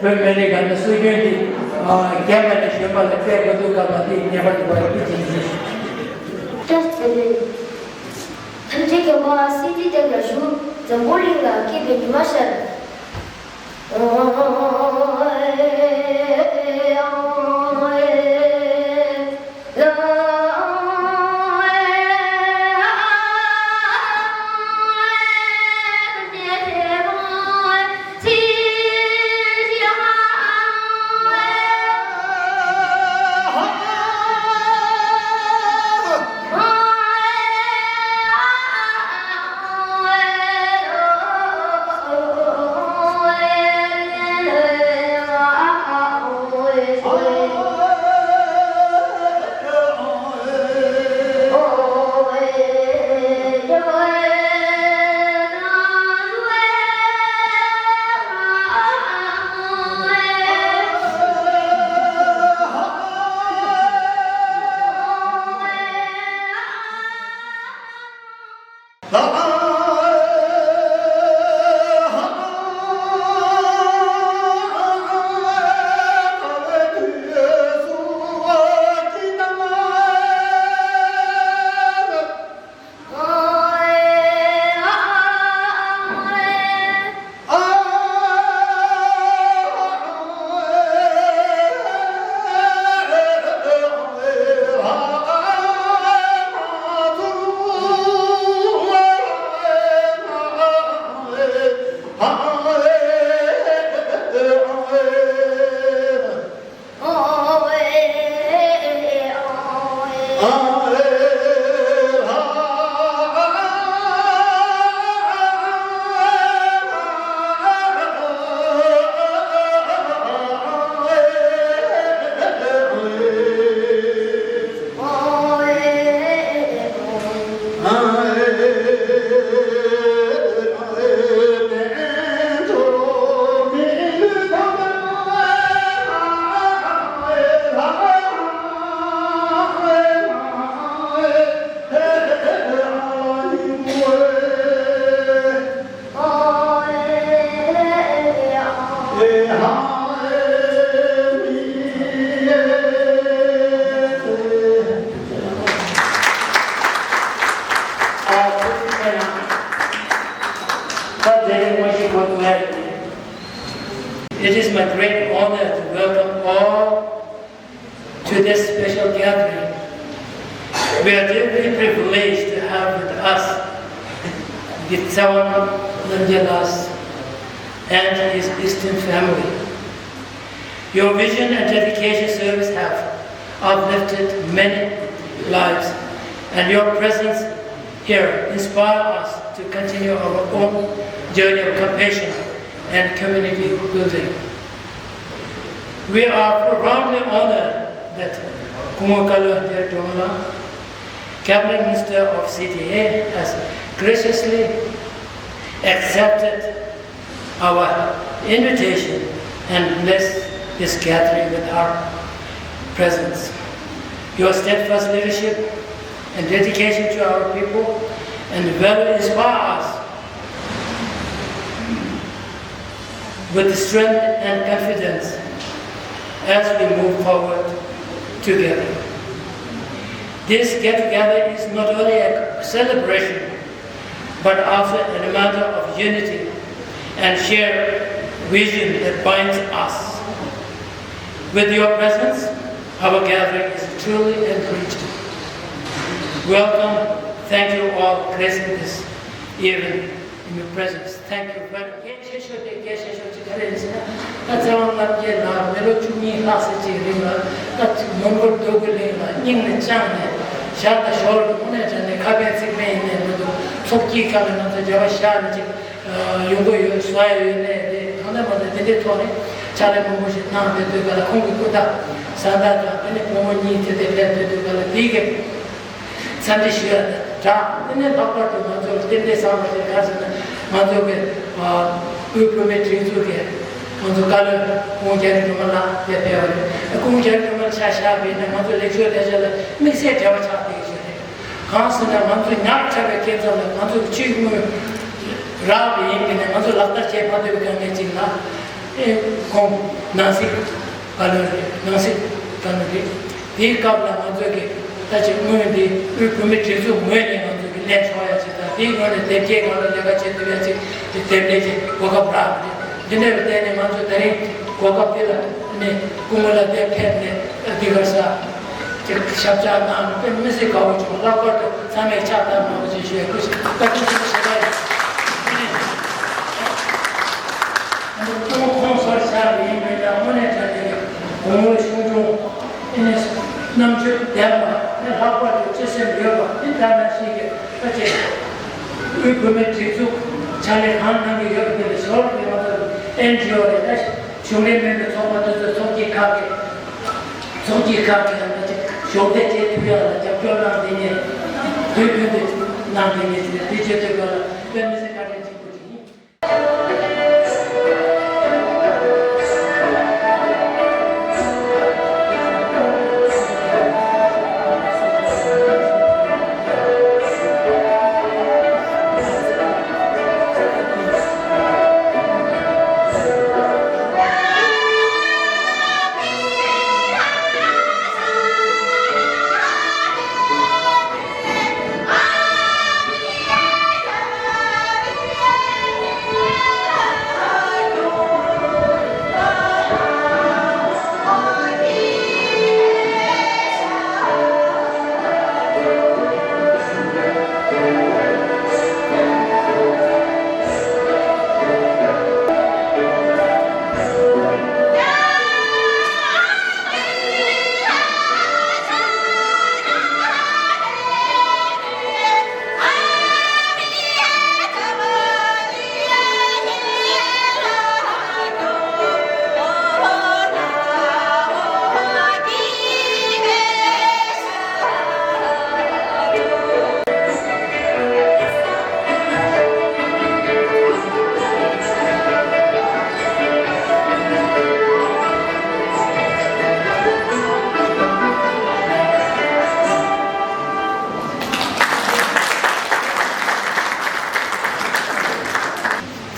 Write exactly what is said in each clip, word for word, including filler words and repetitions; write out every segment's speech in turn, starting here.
བོད་མི་རིགས་ཀྱི་སྲོལ་རྒྱུན་འདི་རྒན་པ་ནས་གཞོན་པ་ལ་སྤེལ་དགོས་འདུག་སྐབས་ལ་དེ་ངེས་པར་དུ་བར་དུ་ཅིག་ཡིན། བཀྲ་ཤིས་བདེ་ལེགས། ཐམས་ཅད་མཁྱེན་པ་སྲིད་པའི་གཏེར་ལ་བཞུགས། འཛམ་བུ་གླིང་ལ་སྐྱེས་པའི་ཉི་མ་ཤར། It is my great honor to welcome all to this special gathering. We are deeply privileged to have with us Gitsawan Nandialas and his esteemed family. Your vision and dedication service have uplifted many lives, and your presence here inspire us to continue our own journey of compassion and community building. We are profoundly honored that Kumo Kalo Dear Domala, Cabinet Minister of C D A, has graciously accepted our invitation and bless this gathering with our presence. Your steadfast leadership and dedication to our people and value inspire us with strength and confidence as we move forward together. This get-together is not only a celebration but also a reminder of unity and shared vision that binds us. With your presence, our gathering is truly enriched. Welcome. Thank you all gracing this event in your presence. Thank you very much. གལ་ཆེ་ཤོས་དེ་གལ་ཆེ་ཤོས་ཅིག་ག་རེ་ཡིན་ཟེར་ན། ད་ཚེ་དབང་རྣམ་རྒྱལ་ལགས་མི་ལོ་བཅུ་གཉིས་ལྷག་ཙམ་ཅིག་རིང་ལ་ད་མོན་གྷོ་རྡོ་སྐུ་གླིང་ལ་སྙིང་ནས་བཅངས་ནས་ཞར་དང་ཞོར་དུ་དངོས་གནས་དྲང་གནས་ཁ་ཕན་ཚིག་ཕན་ཡིན་ནས་མི་འདུག་ཚོགས་སྐྱིད་ཁག་ལ་ང་ཚོ་རྒྱབ་བཤགས་ནས་ཅིག་ཡོང་གི་ཡོད་བཟོ་ཡ་ཡོད་ནས་དེ་ད་ལྟ་མ་ཟད་དེ་འདྲའི་ཐོག་ནས་ཕྱག་ལས་མང་པོ་ཞིག་གནང་བསྡད་དུས་ག་ལ་ཁོང་གི་སྐུ་ཟླ་བཟའ་ཟླ་དང་དེ་ནས་བུ་མོ་གཉིས་དེ་དེ་སླེབས་བསྡད་དུས་ག་ལ་དེའི་གི་འཚམས་འདྲི་ཞུ་ཡ་དང་སྦྲགས། དེ་ནས་ལྷག་པར་དུ་ང་ཚོར་རྟེན་འབྲེལ་བཟང་པོ་དེ་ག་ཟེར་ན། ང་ཚོ་གི་དབུས་བུད་མེད་སྒྲིག་འཛུགས་ཀྱི་ང་ཚོ་བཀའ་བློན་སྐུ་ངོ་རྒྱ་རི་སྒྲོལ་མ་ལགས་དེ་ཕེབས་པ་རེད། སྐུ་ངོ་རྒྱ་རི་སྒྲོལ་མ་ལགས་ཆ་བཞག་པ་ཡིན་ན་ང་ཚོ་ལེགས་ཕྱོགས་ལས་བྱ་ལ་དམིགས་བསལ་འབྲེལ་བ་ཆགས་བསྡད་ཀྱི་ཞིག་རེད། གང་ཟེར་ན་ང་ཚོ་ཉག་ཕྲ་བའི་སྐབས་ཙམ་ལ་ང་ཚོ་གི་ཕྱི་དངུལ་རག་པ་ཡིན་པས་ན་ང་ཚོ་ལག་བསྟར་བྱེད་མ་ཐུབ་པའི་དཀའ་ངལ་ཅིག་ལ། ཁོང་ནང་སྲིད་བཀའ་བློན་རེད། ནང་སྲིད་བཀའ་བློན་རེད། དེའི་སྐབས་ལ་ང་ཚོ་གི་ད་ཅིག་སྔོན་དེ་དབུས་བོད་མིའི་སྒྲིག་འཛུགས་ངོས་ནས་ང་ཚོ་གི་ལན་ཤོར་ཡ་ཅིག་དང་། དེའི་སྔོན་ནས་དེབ་སྐྱེལ་སྒང་ལ་ལས་ཀ་བྱེད་ཐུབ་ཡ་ཅིག་དེ་དེབ་ལས་ཀྱི་གོ་སྐབས་རག་མ་རེད། འདི་འདྲ་བའི་ཐད་ནས་ང་ཚོ་ད་རིང་གོ་སྐབས་དེ་ལ་ནས་སྐུ་ངོ་ལ་དེབ་ཕེབས་ནས་འདི་གར་ས་ཅིག་ཞབས་བཅགས་གནང་ནས་དཔེ་མི་སྲིད་དགའ་བོ་བྱུང་། ལྷག་པར་དུ་ཚང་མས་ཕྱག་བཏབ་གནང་བ་ཞེས་ཞུ་ཡ། སྐུ་བཀའ་དྲིན་ཆེན་པོ་ཞེ་དྲག་ཡིན། ཁོང་ཁོང་ཚོར་བཞག་པ་ཡིན་པས་ན། དངོས་གནས་དྲང་གནས་ཀྱི་དགོངས་པ་གཞུང་དྲང་། ཨེ་ནས་རྣམ་དཔྱོད་ལྡན་པ། ཨེ་ལྷག་པར་དུ་བརྩེ་སེམས་ཡོད་པ། ཨེ་ད་ནང་བཞིན་གྱི་ཨ་ཅེ་དབུས་བོད་མིའི་སྒྲིག་འཛུགས་ཕྱག་ལས་གང་གནང་གི་ཡོད་པ་དེ་ལ་ཞོར་དུ་ང་ཚོ་ཨེན་ཇི་ཨོ་རེད། ད་གཞུང་འབྲེལ་མིན་པའི་ཚོགས་པ་དེ་ཚོའི་ཚོགས་སྐྱིད་ཁག་གི་ཚོགས་སྐྱིད་ཁག་གི་ཡང་ན་ཅིག་གཞོགས་འདེགས་བྱེད་ཐུབ་ཡག་ལ་རྒྱབ་སྐྱོར་གནང་བསྡད་མཁན། དུས་རྒྱུན་དུ་གནང་བསྡད་མཁན་ཞིག་རེད། དེ་བྱེད་ཐུབ་ཡག་ལ་དཔེ་མི་སྲིད་བཀའ་དྲིན་ཆེན་པོ་ཞིག་ཡིན། དེ་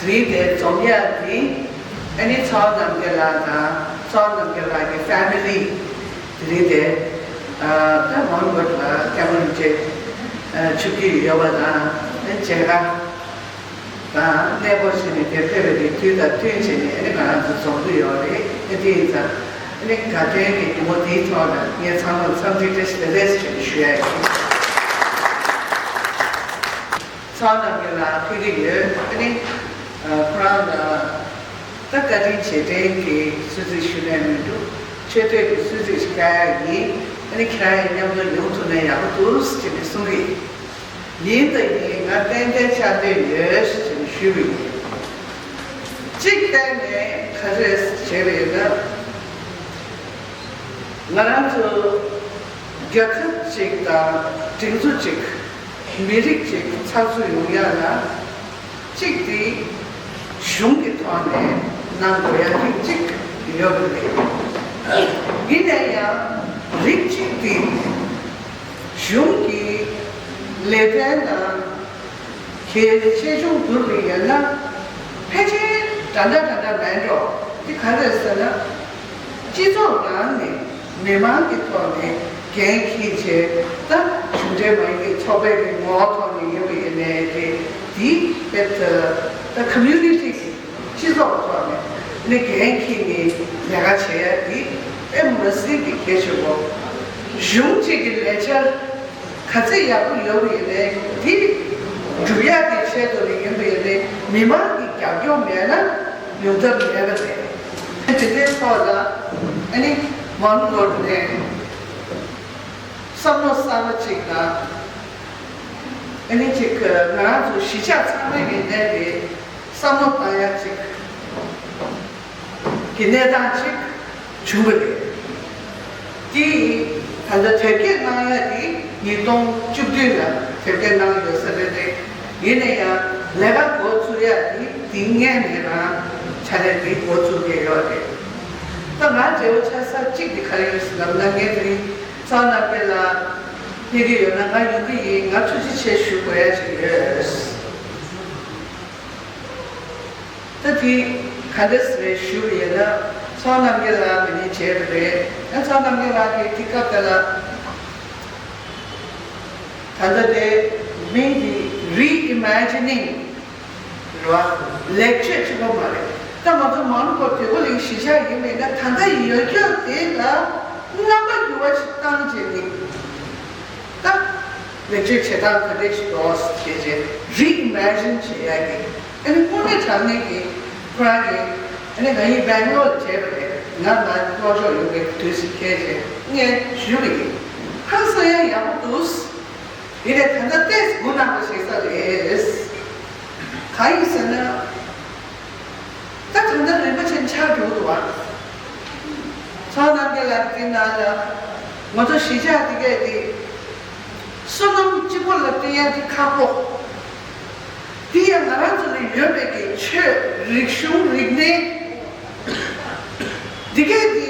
རིང་དེ་འཛོམས་ཡག་འདི་ཨ་ནི་ཚོགས་རྣམ་རྒྱལ་ལགས་དང་ཚོགས་རྣམ་རྒྱལ་ལགས་ཀྱི་ཕེ་མི་ལི། དེ་རིང་དེ་ད་མོན་གྷོ་ལ་སྐྱབས་མགོན་རིན་པོ་ཆེ་ཆིབས་བསྒྱུར་ཡོད་པ་དང་། ཨ་ནི་མཇལ་ཁ་དང་གནས་སྤོ་བྱས་ནས་དེ་ཕེབས་པའི་དུས་དང་བསྟུན་བྱས་ནས་ཨ་ནི་ང་རང་ཚོ་འཛོམས་ཀྱི་ཡོད་རེད། ཨ་དེ་ཡིན་ཙང་ཨ་ནི་དགའ་སྟོན་གྱི་ཉིན་མོ་འདིའི་ཐོག་ལ་ངས་ཚང་མར་འཚམས་འདྲི་བཀྲ་ཤིས་བདེ་ལེགས་ཞེས་ཞུ་ཡ་ཡིན། ཚང་ནང་གི་ལ་ཕེབས་ཀྱི་ཡོད། ཨ་ནི་ཁོ་རང་ལ་ད་བཀའ་དྲིན་རྗེས་དྲན་གྱི་གསོལ་ཚིགས་ཞུ་ནས་མི་འདུག་ཆེ་བསྟོད་ཀྱི་གསོལ་ཚིགས་ཤིག་བཀའ་ཡག་ཡིན། ཨ་ནི་ཁྱེད་རང་ཡང་མཉམ་དུ་ཡོང་ཐུབ་ན་ཡག་པོ་འདུག་ཅེས་ནས་གསུང་གི་ཡིན། ད་ཡིན་ང་ཏན་ཏན་ཕྱག་འདེབས་ཡོད་ཅེས་ནས་ཞུས་པ་ཡིན། གཅིག་གཏན་ནས་ག་རེ་བྱས་པ་ཡིན་ན། ང་རང་ཚོ་རྒྱལ་ཁབ་ཅིག་དང་སྒྲིག་འཛུགས་ཅིག་མི་རིགས་ཅིག་ཚགས་ཚུད་ཡོང་ཡ་ལ་གཅིག་དེ་གཞུང་གི་ཐོག་ནས་གནང་དགོས་ཡ་དེ་གཅིག་ཡོད་པ་རེད། ཡིན་ན་ཡང་རིགས་གཅིག་དེ་གཞུང་གི་ལས་དོན་དང་གལ་ཆེ་ཆུང་བསྡུར་བ་ཡིན་ན་ཕལ་ཆེར་འདྲ་འདྲ་འདྲ་འདྲ་མེད་འགྲོ། དེ་ག་རེ་ཟེར་ན། སྤྱི་ཚོགས་ནང་ནས་མི་མང་གི་ཐོག་ནས་འགན་འཁྱེར་བྱས། ད་གཞུང་འབྲེལ་མ་ཡིན་པའི་ཚོགས་པའི་གི་ངོ་བོ་ཐོག་ནས་ཡིན་པ་ཡིན་ནའི་རེད། དེ་དཔེ་ད་ད་ཀོ་མིའུ་ནི་ཊི་གི་སྤྱི་ཚོགས་ཐོག་ནས་ནི་འགན་འཁྱེར་ནས་ལས་ཀ་བྱེད་ཡ་དེ་དཔེ་མི་སྲིད་ཀྱི་གལ་ཆེན་པོ། གཞུང་གཅིག་གི་ལས་འཆར་ག་ཚད་ཡག་པོ་ཡོད་པ་ཡིན་ནའི་དེ་སྒྲུབ་ཡག་གི་ཆེད་དུ་ཡིན་པ་ཡིན་ནའི་མི་མང་གི་རྒྱབ་སྐྱོར་མེད་ན་ཡོང་ཐབས་མེད་པ་རེད། དེ་འདྲའི་ཐོག་ལ་ཨ་ནི་མོན་གྷོ་ནས་བསམ་བློ་གསར་པ་ཅིག་དང་། ཨ་ནི་ཅིག་ང་རང་ཚོ་གཞིས་ཆགས་ཚང་མའི་ངོས་ནས་བསམ་བློ་བཏང་ཡག་ཅིག་གི་གནས་སྟངས་ཅིག་བྱུང་བ་རེད། དེ་ད་ལྟ་དེབ་སྐྱེལ་གནང་ཡ་དེ་ཉིས་སྟོང་བཅུ་བདུན་ལ་དེབ་སྐྱེལ་གནང་ཡོད་ས་རེད་དེ། ཡིན་ན་ཡང་ལས་ཀ་འགོ་ཚུགས་ཡ་དེ་དེ་སྔོན་ནས་རང་ཕྱག་ལས་དེ་འགོ་ཚུགས་བསྡད་ཡོད་རེད། ད་ང་འབྲེལ་བ་ཆགས་ས་གཅིག་དེ་ག་རེ་ཡོད་ཟེར་ལབ་ན། ངས་དེ་རིང་ཚང་ནང་སྐད་ལ་ཕེབས་ཀྱི་ཡོད་ན་ང་ཡོང་གི་ཡིན། ང་ཐུགས་རྗེ་ཆེ་ཞུ་དགོས་ཡ་ཅིག་ཡོད། ད་དེ་ ག་འདྲ་ཟེར་ཞུ་བ་ཡིན་ན། ཚོགས་རྣམ་རྒྱལ་ལགས་མི་ནི་བྱས་པ་རེད། ཡང་ཚོགས་རྣམ་རྒྱལ་ལགས་ཀྱིས་དེ་སྐབས་དེ་ལ། ད་ལྟ་དེ་མིང་འདི་Reimagining རེད་བ། ལེགས་བཅོས་བྱེད་པ་མ་རེད། ད་ང་ཚོ་མང་པོ་དོལ་པོ་གླིང་གཞིས་ཆགས་ཡིན་མིན་ན། ད་ལྟ་ཡོད་རྒྱུ་དེ་ལ་རྣམ་པ་འགྱུར་བ་ཞིག་བཏང་བྱས་ནས། ད་ལེགས་བཅོས་བྱེད་སྟངས་ག་འདྲས་ཞིག་འདུག་ཟེར་བྱས། Reimagining བྱེད་ཡ་གི། ཨ་ནི་དངོས་གནས་དྲང་གནས་ཀྱི་ཁོ་རང་གི། ཨ་ནི་ང་ཡིན་སྦེང་ལོར་ལ་བྱས་པ་རེད། ང་ང་ལྟོ་ཤོག་ཡོད་པའི་དུས་སུ་ཁྱེད་ཀྱིས་ངས་ཞུས་པ་ཡིན། ཧང་སང་ཡ་ཡག་པོ་འདུག་དེ་ནས་ད་ལྟ་ཏོག་ཙམ་སྒུག་གནང་རོགས་བྱེད་ས་རེད། གང་ཡིན་ཟེར་ན། ད་ད་ལྟ་རིན་པོ་ཆེ་ཆགས་འགྲོ་འདུག་བ། ཚོགས་རྣམ་རྒྱལ་ལགས་ཀྱི་ནང་ལ་ང་ཚོ་གཞིས་ཆགས་འདི་གས་འདི་བསོད་ནམས་གཅིག་པོ་ལ་བརྟེན་ཡ་འདི་ཁག་པོ། འདི་ཡང་ང་རང་ཚོ་ལ་ཡོད་པའི་གི་ཆོས། རིག་གཞུང་། རིག་གནས། འདི་གས་འདི་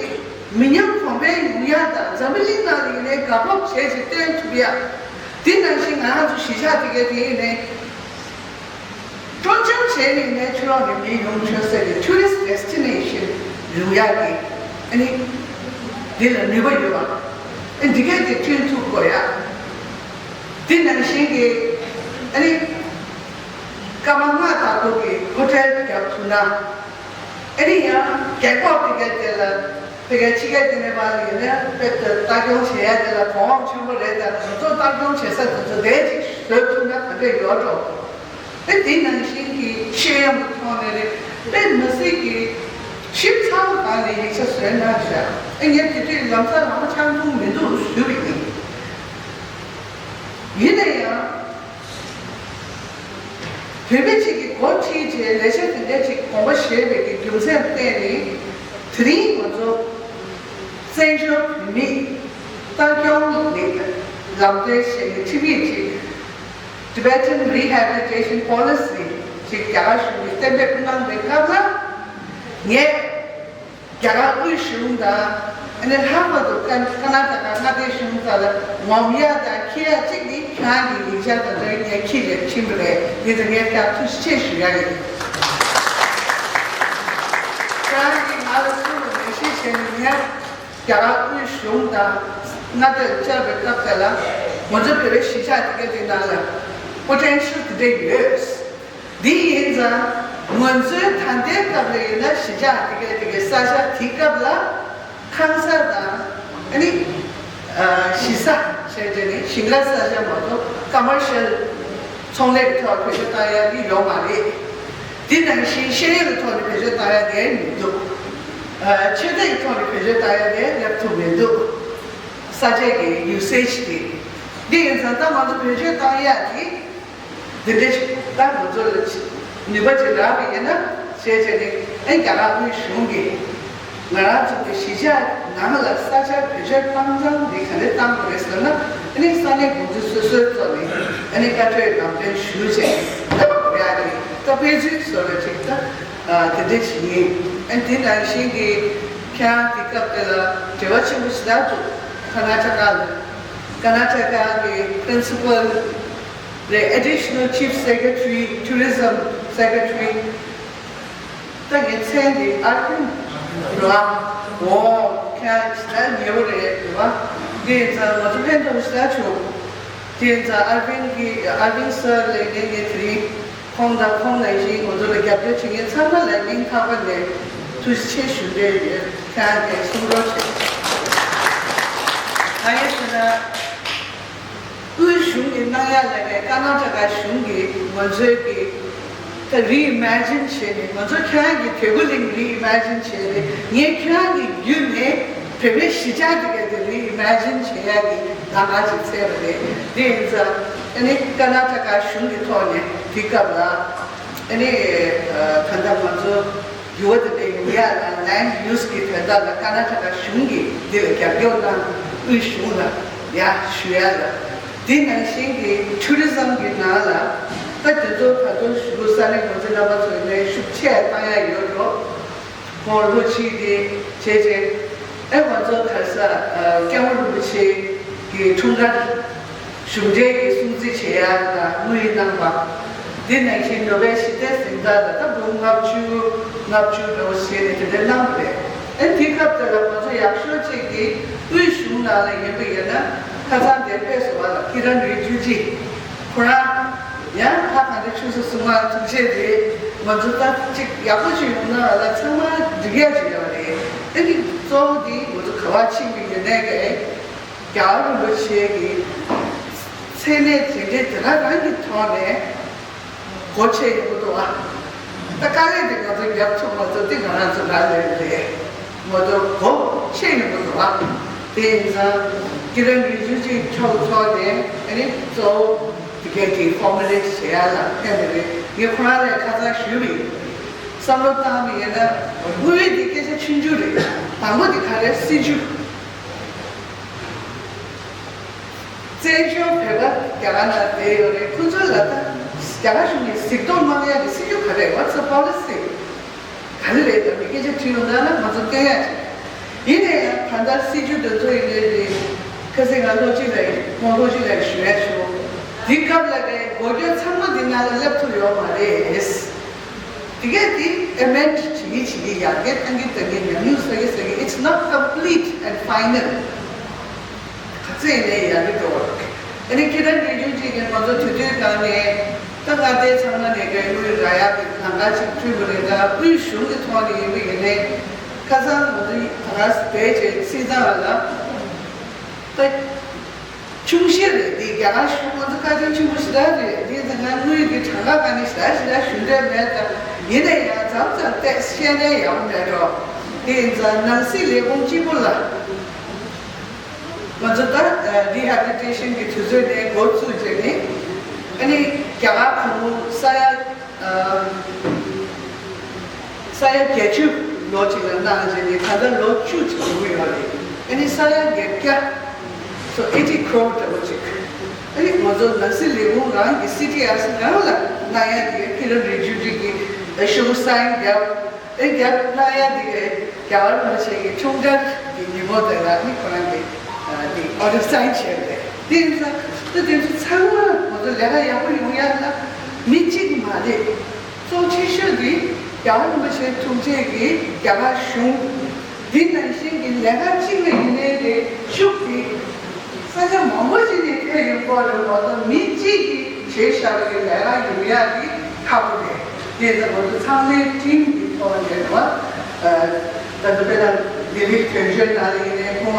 མི་ཉམས་གོང་འཕེལ་ཡོང་ཡ་དང་། འཛམ་བུ་གླིང་ནང་ལ་ཡིན་ནའི་དགའ་སྤོབས་བྱས་ཅིག་སྟོན་ཐུབ་ཡ། འདི་ནང་བཞིན་ང་རང་ཚོ་གཞིས་ཆགས་འདི་གས་འདི་ཡིན་ནའི། སྤྲོ་འཆམ་བྱས་ནས་ནས་ཕྱི་ལོགས་ནས་མི་ཡོང་ཆོག་ས་གི་tourist destination ཡོང་ཡག་གི། ཨ་ནི་འདི་ལ་ནུས་པ་ཡོད་པ། ཨ་འདི་གས་དེ་བསྐྲུན་ཐུབ་དགོས་ཡ། འདི་ནང་བཞིན་གི། ཨ་ནི་སྐར་མ་ལྔ་ལྟ་བུ་གི་ཧོ་ཊེལ་རྒྱག་ཐུབ་ན། ཨ་ནི་ཡང་རྒྱལ་ཁབ་དེ་གས་དེ་ལ། དེ་གའི་ཕྱི་རྒྱལ་དེ་ནས་མར་ཡོང་ནས་དཔེ་ལྟ་སྐྱོང་བྱེད་ཡ་དེ་ལ་གོ་འོག་ཆེན་པོ་རེད། ད་ང་ཚོ་ལྟ་སྐྱོང་བྱེད་ས་དེ་ཚོ་དེ་ཅིག་བཟོས་ཐུབ་ན་ག་འདྲ་ཡོད་འགྲོ། དེ་དེ་ནང་བཞིན་གྱི་ཤེས་ཡོན་གྱི་ཐོག་ནས་རེད། དཔེ་མི་སྲིད་ཀྱི་ཞིབ་ཚགས་པོ་སྒང་ནས་ཡིག་ཆ་བཟོས་གནང་བཞག་ཨེ་ངས་དེ་དུས་ལམ་སང་རང་ཆང་འཐུང་མི་འདུག་ཞུ་བ་ཡིན། ཡིན་ན་ཡང་། བོད་མི་གཅིག་གིས་འགོ་ཁྲིད་བྱས་ལས་བྱེད་དེ་འདྲ་ཅིག་དགོངས་པ་བཞེས་པའི་གི་རྒྱུ་མཚན་བརྟེན་ནས། དེ་རིང་ང་ཚོ་བཙན་བྱོལ་བོད་མིའི་ལྟ་སྐྱོང་ལས་ལམ་སྟོན་བྱས་ནས་ཁྲིམས་ཡིག་ཅིག Tibetan Rehabilitation Policy ཅིག་རྒྱ་གར་གཞུང་གིས་གཏན་འབེབས་གནང་བའི་སྐབས་ལ། ངས་རྒྱ་གར་དབུས་གཞུང་དང་། ཨ་ནི་ལྷག་པར་དུ་ཀ་ཀར་ནཱ་ཊ་ཀ་མངའ་སྡེ་གཞུང་རྩ་ལ་ངོམ་ཡ་དང་འཁྱེར་ཡ་གཅིག་ནི་ཁྱེད་རང་གི་ཡིག་ཆ་དང་འབྲེལ་ངས་འཁྱེར་བྱས་ཕྱིན་པ་རེད། དེ་ཚོ་ངས་ཁྱེད་ཐུགས་རྗེ་ཆེ་ཞུ་ཡ་ཡིན། ཁྱེད་རང་གིས་ང་ལ་གསུང་ལ་ནན་བཤད་བྱས་ནས། ངས་རྒྱ་གར་དབུས་གཞུང་དང་མངའ་སྡེ་ལ་བཅར་བའི་སྐབས་དེ་ལ། ང་ཚོ་བོད་པའི་གཞིས་ཆགས་དེ་གའི་དེ་ནང་ལ་པོ་ཊེན་ཤལ་དེ་འདྲ་ཡོད། འདི་ཡིན་ཙང་ང་ཚོའི་ད་ལྟའི་སྐབས་ལ་ཡིན་ན་གཞིས་ཆགས་དེ་གའི་དེ་གའི་ས་ཆ་དེའི་སྐབས་ལ་ཁང་གསར་དང་། ཨ་ནི་ཨ་གཞིས་ས་བྱས་བྱས་ནས་ཞིང་ཁ་ས་ཆ་མ་གཏོགས་ཀ་མར་ཤལ་ཚོང་ལས་ཀྱི་ཐོག་བེད་སྤྱོད་བཏང་ཡ་གི་ཡོད་མ་རེད། དེ་ནང་བཞིན་ཤེས་ཡོན་གྱི་ཐོག་ནས་བེད་སྤྱོད་བཏང་ཡ་གི་མི་འདུག་ཨ་ཆོས་དད་ཀྱི་ཐོག་ནས་བེད་སྤྱོད་བཏང་ཡ་གི་སླེབས་ཐུབ་མི་འདུག་ས་ཆ་གི་ཡུ་སེ་ཇི་དེ། འདི་ཡིན་ཙང་ད་ང་ཚོ་བེད་སྤྱོད་བཏང་ཡ་དེ། འདི་འདྲ་ཞིག་ད་ང་ཚོ་ལ་ནུས་པ་ཅིག་རག་པ་ཡིན་ན་ཞེས་བྱས་ནས། ཨེ་རྒྱ་གར་དབུས་གཞུང་གིས་ང་རང་ཚོ་གི་གཞིས་ཆགས་ནང་ལ་ས་ཆ་བེད་སྤྱོད་བཏང་སྟངས་འདི་ག་འདྲ་བཏང་དགོས་རེད་ཟེར་ན། ཨ་ནི་ས་གནས་འགོ་འཛིན་སོ་སོའི་ཐོག་ནས་ཨ་ནི་བཀའ་འཁྲོལ་ལམ་སྟོན་ཞུས་བྱས་ནས་ད་ཡ་གི་ད་དཔེ་མཛོད་བཟོ་འདྲ་ཅིག་ད་དེ་འདྲ་ཞིག་ཡིན། ཨ་ནི་དེ་ནང་བཞིན་གྱི་ཁྱེད་རང་གི་སྐབས་དེ་ལ་འབྲེལ་བ་ཆེན་པོ་ཞིག་ད་འདུག་ཀར་ནཱ་ཊ་ཀ་ལ། ཀར་ནཱ་ཊ་ཀ་གི་པི་རིན་སི་པལ་རེད། Additional Chief Secretary, Tourism Secretary། ད་ངའི་མཚན་དེ་ཨར་ཝིན་རེད་བ། འོ་ཁྱེད་ད་ཉེ་བོ་རེད་བ། དེ་ཡིན་ཙང་ང་ཚོ་ཕན་ཐོགས་ཞེ་དྲག་བྱུང་། དེ་ཡིན་ཙང་ཨར་ཝིན་གྱི་ཨར་ཝིན་སར་ལ་ངས་ངས་དེ་རིང་ཁོང་དང་ཁོང་ནང་བཞིན་ང་ཚོ་ལ་རྒྱབ་སྐྱོར་བྱེད་མཁན་ཚང་མ་ལ་སྙིང་ཐག་པ་ནས་ཐུགས་རྗེ་ཆེ་ཞུ་འདོད་ཡོད། ཁྱེད་རང་གིས་གསུང་རོགས་བྱེད། གང་ཡིན་ཟེར་ན། དབུས་གཞུང་གིས་གནང་ཡ་ལབ་པའི་ཀར་ནཱ་ཊ་ཀ་གཞུང་གིས་ང་ཚོའི་གི་ད་རི་ཨི་མེ་ཇིན་བྱས་ནས། ང་ཚོ་ཁྱེད་རང་གི་དོལ་པོ་གླིང་རི་ཨི་མེ་ཇིན་བྱས་ཏེ། ངས་ཁྱེད་རང་གི་བརྒྱུད་ནས་བོད་པའི་གཞིས་ཆགས་དེ་ག་དེ་རི་ཨི་མེ་ཇིན་བྱེད་ཡ་གི་ལམ་ཁ་ཅིག་བཙལ་བ་རེད། དེ་ཡིན་ཙང་ཨ་ནི་ཀར་ནཱ་ཊ་ཀ་གཞུང་གི་ཐོག་ནས་དེ་སྐབས་ལ་ཨ་ནི་ད་ལྟ་ང་ཚོ། འགྱུར་བ་དེ་འདྲ་ཡོང་ཡ་ལ་ལེན་ཌི་ཡུ་སི་གི་དོན་དག་ལ་ཀར་ནཱ་ཊ་ཀ་གཞུང་གིས་འདི་ལ་རྒྱབ་སྐྱོར་གནང་། དབུས་གཞུང་ལ་ཡ་ཞུ་ཡ་ལ། དེ་ནང་བཞིན་གྱི་ཊུ་རི་ཛམ་གྱི་ནང་ལ་ད་དེ་ཚོ་ད་དུང་གཞུང་ས་གནས་འགོ་འཛིན་རྣམ་པ་ཚོ་ནས་ཤུགས་ཆེ་བཏང་ཡ་ཡོད་འགྲོ། ཁོང་ལྷོ་ཕྱི་དེ་བྱས་རྗེས་ཨེ་ང་ཚོ་ག་ས་སྐྱབས་མགོན་རིན་པོ་ཆེ་གི་འཁྲུངས་སྐར་གཞུང་འབྲེལ་གྱི་སྲུང་བརྩི་བྱེད་ཡ་ལ་དངུལ་གནང་བ། འདི་ནང་བཞིན་ནོ་བེལ་ཞི་བདེའི་གཟེངས་རྟགས་ལ་ད་འབུམ་ལྔ་བཅུ་ལྔ་བཅུ་འདྲ་བོ་བཞེས་ནས་དེ་འདྲ་གནང་བ་རེད། ཨ་ནི་དེའི་སྐབས་དེ་ལ་ང་ཚོ་ཡག་ཤོས་གཅིག་གིས་དབུས་གཞུང་ནང་ལ་ཡིན་པ་ཡིན་ན་ཁ་སང་དེ་དཔེ་བཟོ་བ་ལ་ཀི་རན་རི་ཇུ་ཇི་ཁོ་རང་ཡང་ཧ་གང་དེ་ཆུ་ཚོད་གསུམ་མ་ཐུག་ཆེད་དེ་ང་ཚོ་ད་གཅིག་ཡག་པོ་ཞིག་ཡོང་ན་ལ་ཚང་མ་འགྲིག་ཡ་ཅིག་ཡོད་རེད། ཨ་ནི་གཙོ་བོ་དེ་ང་ཚོ་ག་བ་ཕྱིན་པ་ཡིན་ནའི་གི་རྒྱལ་བ་རིན་པོ་ཆེ་གི་མཚན་གནས་དེ་འདྲའི་དེ་ག་རང་གི་ཐོག་ནས་སྒོ་ཕྱེ་ཡོང་གི་འདུག་བ། ད་དཀའ་ལས་དེ་ང་ཚོ་རྒྱབ་ཐུབ་མ་ཐུབ་དེ་ང་རང་ཚོ་རང་ལས་རེད། ང་ཚོ་སྒོ་ཕྱེ་ཡོང་གི་འདུག་བ། དེ་ཡིན་ཙང་ཀི་རན་རི་ཇུ་ཇི་མཆོག་ཐོག་ནས་ཨ་ནི་གཙོ་བོ་དེ་གའི་དེ་ཧྥོར་མུ་ལེ་ཊི་བྱེད་ཡ་ལ་ཕན་པ་རེད། ངས་ཁོ་རང་ལ་ཁ་སང་ཞུས་པ་ཡིན། བསམ་བློ་བཏང་བ་ཡིན་ན་དངུལ་དེ་སྐད་ཆ་ཆུང་ཆུང་རེད། དང་པོ་དེ་ག་རེ་སྲིད་ཇུས། བཙན་བྱོལ་བོད་པ་རྒྱ་གར་ནང་བསྡད་ཡོད་རེད། ཁོ་ཚོ་ལ་ད་རྒྱ་གར་གཞུང་ནས་གཟིགས་རྟོག་གནང་ཡག་གི་སྲིད་ཇུས་ག་རེ། What's the policy? ག་རེ་རེད། ད་མི་སྐད་ཆ་དྲིས་ཡོང་ན་ན་ང་ཚོ་སྐད་ཡག་ཅིག་ཡིན་ན་ཡང་ད་ལྟ་སྲིད་ཇུས་འདི་ཚོ་ཡིན་ནའི་རེད། ཁ་སང་ང་ལྷོ་སྤྱི་ལ་ཡིན་ཁོང་ལྷོ་སྤྱི་ལ་ཡིན་ཞུ་ཡག་ཞུ། འདི་སྐབས་ལ་ནས་འགོ་སྐྱོད་ཚང་མ་འདི་ནང་ལ་སླེབས་ཐུབ་ཡོད་མ་རེད། དེ་གས་དེ་ཨེ་མེན་ཌི་བྱེད་ཀྱི་བྱེད་ཀྱི་ཡར་རྒྱས་བཏང་གི་བཏང་གི་ཉམས་མྱོང་བསགས་ཀྱི་བསགས་ཀྱི། It's not complete and final. ག་ཚོད་ཡིན་ནའི་ཡར་རྒྱས་འགྲོ་བ་རེད། ཨ་ནི་ཁྱེད་རང་འདྲི་རྒྱུ་གཅིག་གིས་ང་ཚོ་དུས་དུས་གང་ནས་ད་མངའ་སྡེ་ཚང་མ་ནས་ག་དངུལ་རག་ཡག་གི་ལམ་ཁ་ཅིག་བསྐྲུན་པ་རེད། ད་དབུས་གཞུང་གི་ཐོག་ནས་ཡིན་པ་ཡིན་ནའི་ཁ་སང་ང་ཚོ་ད་ག་སེ་བྱས་སྲིད་ཚང་ལ་ད། ཆུང་ཤོས་རེད། འདི་རྒྱ་གར་གཞུང་ང་ཚོ་བཀའ་དྲིན་ཆེན་པོ་ཞེ་དྲག་རེད། འདི་ཚོ་ང་དངུལ་གྱི་གྲངས་ཀ་ག་ནས་ཞེ་དྲག་ཞེ་དྲག་ཞུ་འདོད་མེད། ད་ཡིན་ན་ཡང་མཚམས་མཚམས་བལྟས་བཤད་ན་ཡག་པོ་མེད་འགྲོ། དེ་ཡིན་ཙང་ནང་སྲིད་ལས་ཁུངས་གཅིག་པུ་ལ་ང་ཚོ་ད་རི་ཧེ་བྷི་ལི་ཊེ་ཤན་གྱི་དུས་ཚོད་ནས་འགོ་བཙུགས་བྱས་ནས་ཨ་ནི་རྒྱ་གར་གོང་བུ་ས་ཡ་ས་ཡ་བརྒྱད་ཅུ་ལོ་གཅིག་ལ་གནང་བྱས་ནས་ད་ལྟ་ལོ་བཅུ་ཅིག་འགྲོ་གི་ཡོད་རེད། ཨ་ནི་ས་ཡ་བརྒྱད་བརྒྱ། So eighty crore འདྲ་པོ་ཅིག་ཨ་ནི་ང་ཚོ་ནང་སྲིད་ལས་ཁུངས་རང་གི་སི་ཊི་ཨར་སི་རང་ལ་གནང་ཡ་དེ་ཀི་རན་རི་ཇུ་ཇི་གི་ཨེ་ཤོ་སའིན་བརྒྱབ། ཨེ་བརྒྱབ་གནང་ཡ་དེ་གའི་རྒྱལ་བ་རིན་པོ་ཆེ་གི་ཆུང་དྲག་གི་ཉིན་མོ་དེ་ལ་ནི་ཁོ་རང་གི་དེ་ཨོ་ཌར་སའིན་བྱས་པ་རེད། དེ་ཡིན་ཙང་ད་དེ་ཚོ་ཚང་མ་ང་ཚོ་ལས་ཀ་ཡག་པོ་ཡོང་ཡ་ལ་མི་གཅིག་མ་རེད། གཙོ་ཆེ་ཤོས་དེ་རྒྱལ་བ་རིན་པོ་ཆེའི་ཐུགས་རྗེ་གིས་རྒྱ་གར་གཞུང་འདི་ནང་བཞིན་གྱི་ལས་ཀ་གཅིག་ལ་ཡིན་ནའི་རེད། ཤུགས་དེ་ས་ཆ་མང་པོ་ཞིག་ནས་ཐོན་ཡོང་གི་རེད་མ་གཏོགས་མི་གཅིག་གིས་བྱས་བཞག་པའི་ལས་ཀ་ཡིན་ཡག་དེ་ཁག་པོ་རེད། དེ་ལྟ་བུ་ཚང་མའི་ཊིམ་གྱི་ཐོག་ནས་རེད་བ། ད་ལྟ་དཔེར་ན་ལྡི་ལི་དོན་གཅོད་ནང་ལ་ཡིན་ནའི་ཁོང་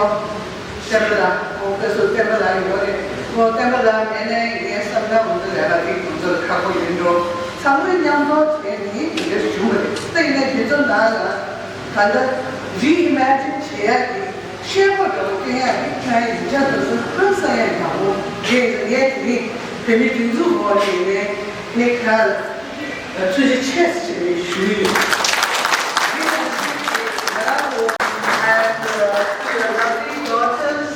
བསྟན་པ་ལགས། ཁོང་དཔེ་སྲོལ་བསྟན་པ་ལགས་ཡོད་རེད། ཁོང་བསྟན་པ་ལགས་མེད་ནའི་ངའི་བསམ་ན་ང་ཚོ་ལས་ཀ་འདི་ང་ཚོ་ལ་ཁག་པོ་ཡིན་འགྲོ། ཚང་མས་མཉམ་དུ་བྱས་ནས་འདི་འདྲ་བྱུང་བ་རེད། ད་ཡིན་ནའི་འདི་ཚོ་ནང་ལ་ད་ལྟ་རི་ཨི་མེ་ཇིན་བྱེད་ཡག་གི་ཤེས་པ་འདྲ་བོ་སྟོན་ཡག་གི་ཁྱེད་རང་ཡིག་ཆ་དེ་ཚོ་ཧང་སང་ཡག་ཡག་པོ་རེད། ངས་དེ་རིང་བོད་མིའི་སྒྲིག་འཛུགས་ངོས་ནས་ངས་ཁྱེད་རང་ལ་ཐུགས་རྗེ་ཆེ་ཟེར་ནས་ཞུས་ཡོད། And uh, to your lovely daughters,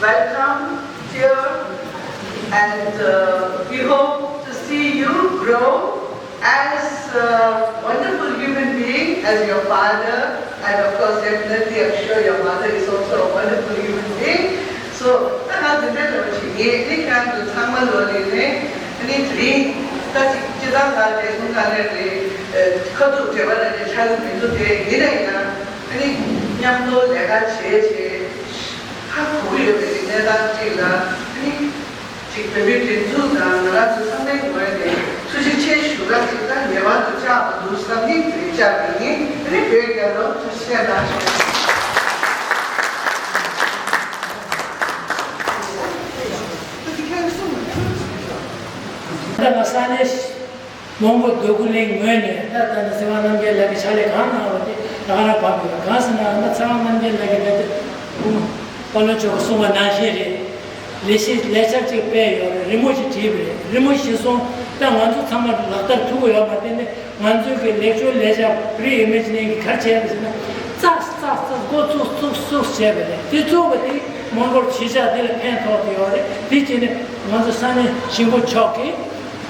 welcome here, and uh, we hope to see you grow as a wonderful human being, as your father, and of course, definitely, I'm sure your mother is also a wonderful human being. So, ད་ང་འདི་འདྲ་ལོ་ཞིག་ངས་ནི་ཁྱེད་རང་ཚོ་ཚང་མ་ལོ་ལས་ནས་ནི་དེ་རིང་ད་ཅིག་སྤྱི་བཏང་ང་རྒྱལ་སྲུང་ལྷན་ཚོགས་ནས་ཁ་ཐུག་འབྲེལ་བ་ལ་ནས་ཆགས་ཀྱི་མི་འདུག་དེ་ཡིན་ན་ཡིན་ན་ནི་མཉམ་དུ་ལས་ཀ་བྱས་བྱས་ཧ་གོ་གི་ཡོད་པའི་གནས་སྟངས་ཅིག་ལ་ནི། ཅིག་བོད་མིའི་སྒྲིག་འཛུགས་དང་ང་རང་ཚོ་ཚང་མའི་ངོས་ནས་ཐུགས་རྗེ་ཆེ་ཞུ་ར་ཅིག་དང་ངེས་པར་དུ་བཅར་དགོས་འདུག་བསམ་ནས་དེ་རིང་བཅར་བ་ཡིན། དེ་རིང་བོད་རྒྱལ་ལོ་ཐུགས་རྗེ་ཆེ་གནང་ཞུ། ད་ང་ས་གནས་མོན་གྷོ་འདོད་རྒུ་གླིང་ངོས་ནས་ད་ད་ནི་སྲིད་དབང་རྣམ་རྒྱལ་ལགས་ཀྱི་ཕྱག་ལས་གང་གནང་བ་དེ་ད་ག་རང་བབས་ཡོད། གང་ཟེར་ན་ད་ཚེ་དབང་རྣམ་རྒྱལ་ལགས་ཀྱིས་ད་ལྟ་སྐུ་ངོ་བཀའ་བློན་མཆོག་གིས་གསུངས་པ་ནང་བཞིན་རེད། ལས་གཞི་ལས་འཆར་གཅིག་སྤེལ་ཡོད་རེད། རི་མོ་ཞིག་བྲིས་པ་རེད། རི་མོ་གཞིར་བཟུང་ད་ང་ཚོ་ཚང་མ་ལག་བསྟར་ཐུབ་ཀྱི་ཡོད་མ་རེད་དེ། ང་ཚོའི་གི་ལེགས་བཅོས་ལས་འཆར་རི་ཨི་མེ་ཇི་ནིང་གི་ག་རེ་བྱས་པ་ཟེར་ན། ཙག་ཙག་ཙག་འགོ་བཙུགས་བཙུགས་བཙུགས་བྱས་པ་རེད། དེ་བཙུགས་པ་དེ་མོན་གྷོར་གཞིས་ཆགས་དེ་ལ་ཕན་ཐོགས་ཏེ་ཡོད་རེད། དེ་བྱས་ནས་ང་ཚོ་ས་གནས་གཞིས་འགོ་མཆོག་གིས་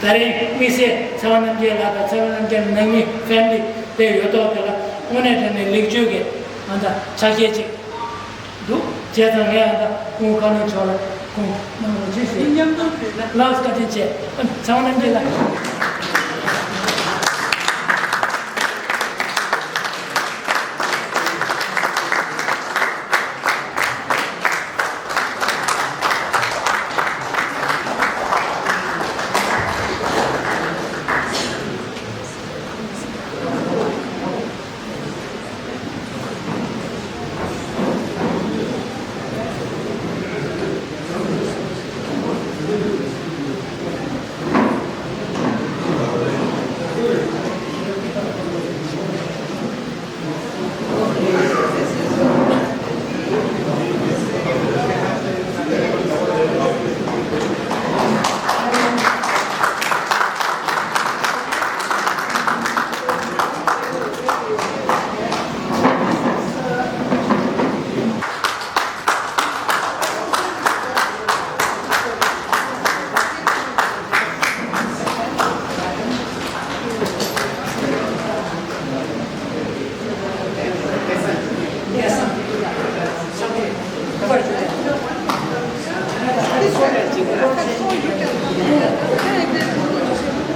ད་རེས་དམིགས་བསལ་ཚེ་དབང་རྣམ་རྒྱལ་ལགས་དང་ཚེ་དབང་རྣམ་རྒྱལ་ནང་མི་ཕེ་མི་ལི་དེ་ཡོད་ཐོག་དེ་ལ་དངོས་གནས་དྲང་གནས་ལེགས་བཅོས་ཀྱི་ང་ཚོ་ཕྱག་འཁྱེར་ཅིག་འདུག་བྱས་ཙང་ངས་ཨ་ད་སྐུ་ངོ་བཀའ་བློན་མཆོག་ལ་ གནང་རོགས་བྱེད་ཞུ། མཉམ་དུ་ཕུལ་ན། ལགས་བཀའ་དྲིན་ཆེ། ཚང་མ་ལ་འདྲི་ལ།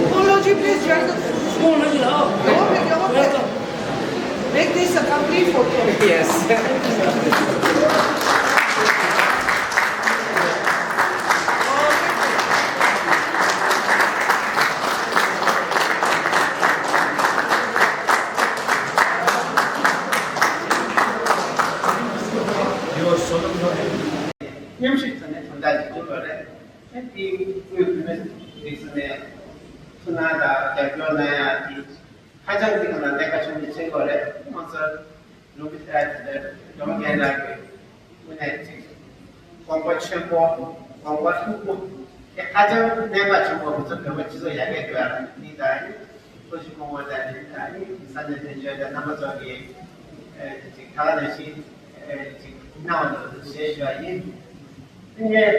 Apology, please join the. Welcome. Make this a complete photo. Yes. མཉམ་ཞུགས་ཐོག་ནས་དོན་དག་ཅིག་བསྒྲུབས་པ་རེད། ཨ་དེ་དངོས་བུད་མེད་རིགས་ནས་ཐུགས་སྣང་དང་རྒྱབ་སྐྱོར་གནང་ཡག་དེ་ཧ་ཅང་གི་ང་ལ་གནད་འགག་ཆེན་པོ་ཆགས་ཀྱི་ཡོད་རེད། ང་ཚོ་ལུང་པ་དེ་དེ་འདྲ་སྒྲོལ་མ་རྒན་ལགས་ཀྱི་དངོས་གནས་ཅིག་དགོངས་པ་ཆེན་པོ་དགོངས་པ་ལྷུག་པོ་དེ་ཧ་ཅང་གནད་འགག་ཆེན་པོ། ང་ཚོ་བོད་པ་སྤྱི་ཚོགས་ཡར་རྒྱས་འགྲོ་ཡག་ལ་འདི་དང་ལྷོ་ཕྱོགས་སྐུ་ངོ་དང་ནི་ད་ནི་ས་གནས་དོན་གཅོད་དང་རྣམ་པ་ཚོ་གིས་ཅིག་ད་ག་ནང་བཞིན་ཅིག་གནང་བ་ཞེས་ཞུ་བ་ཡིན། དེ་ནས་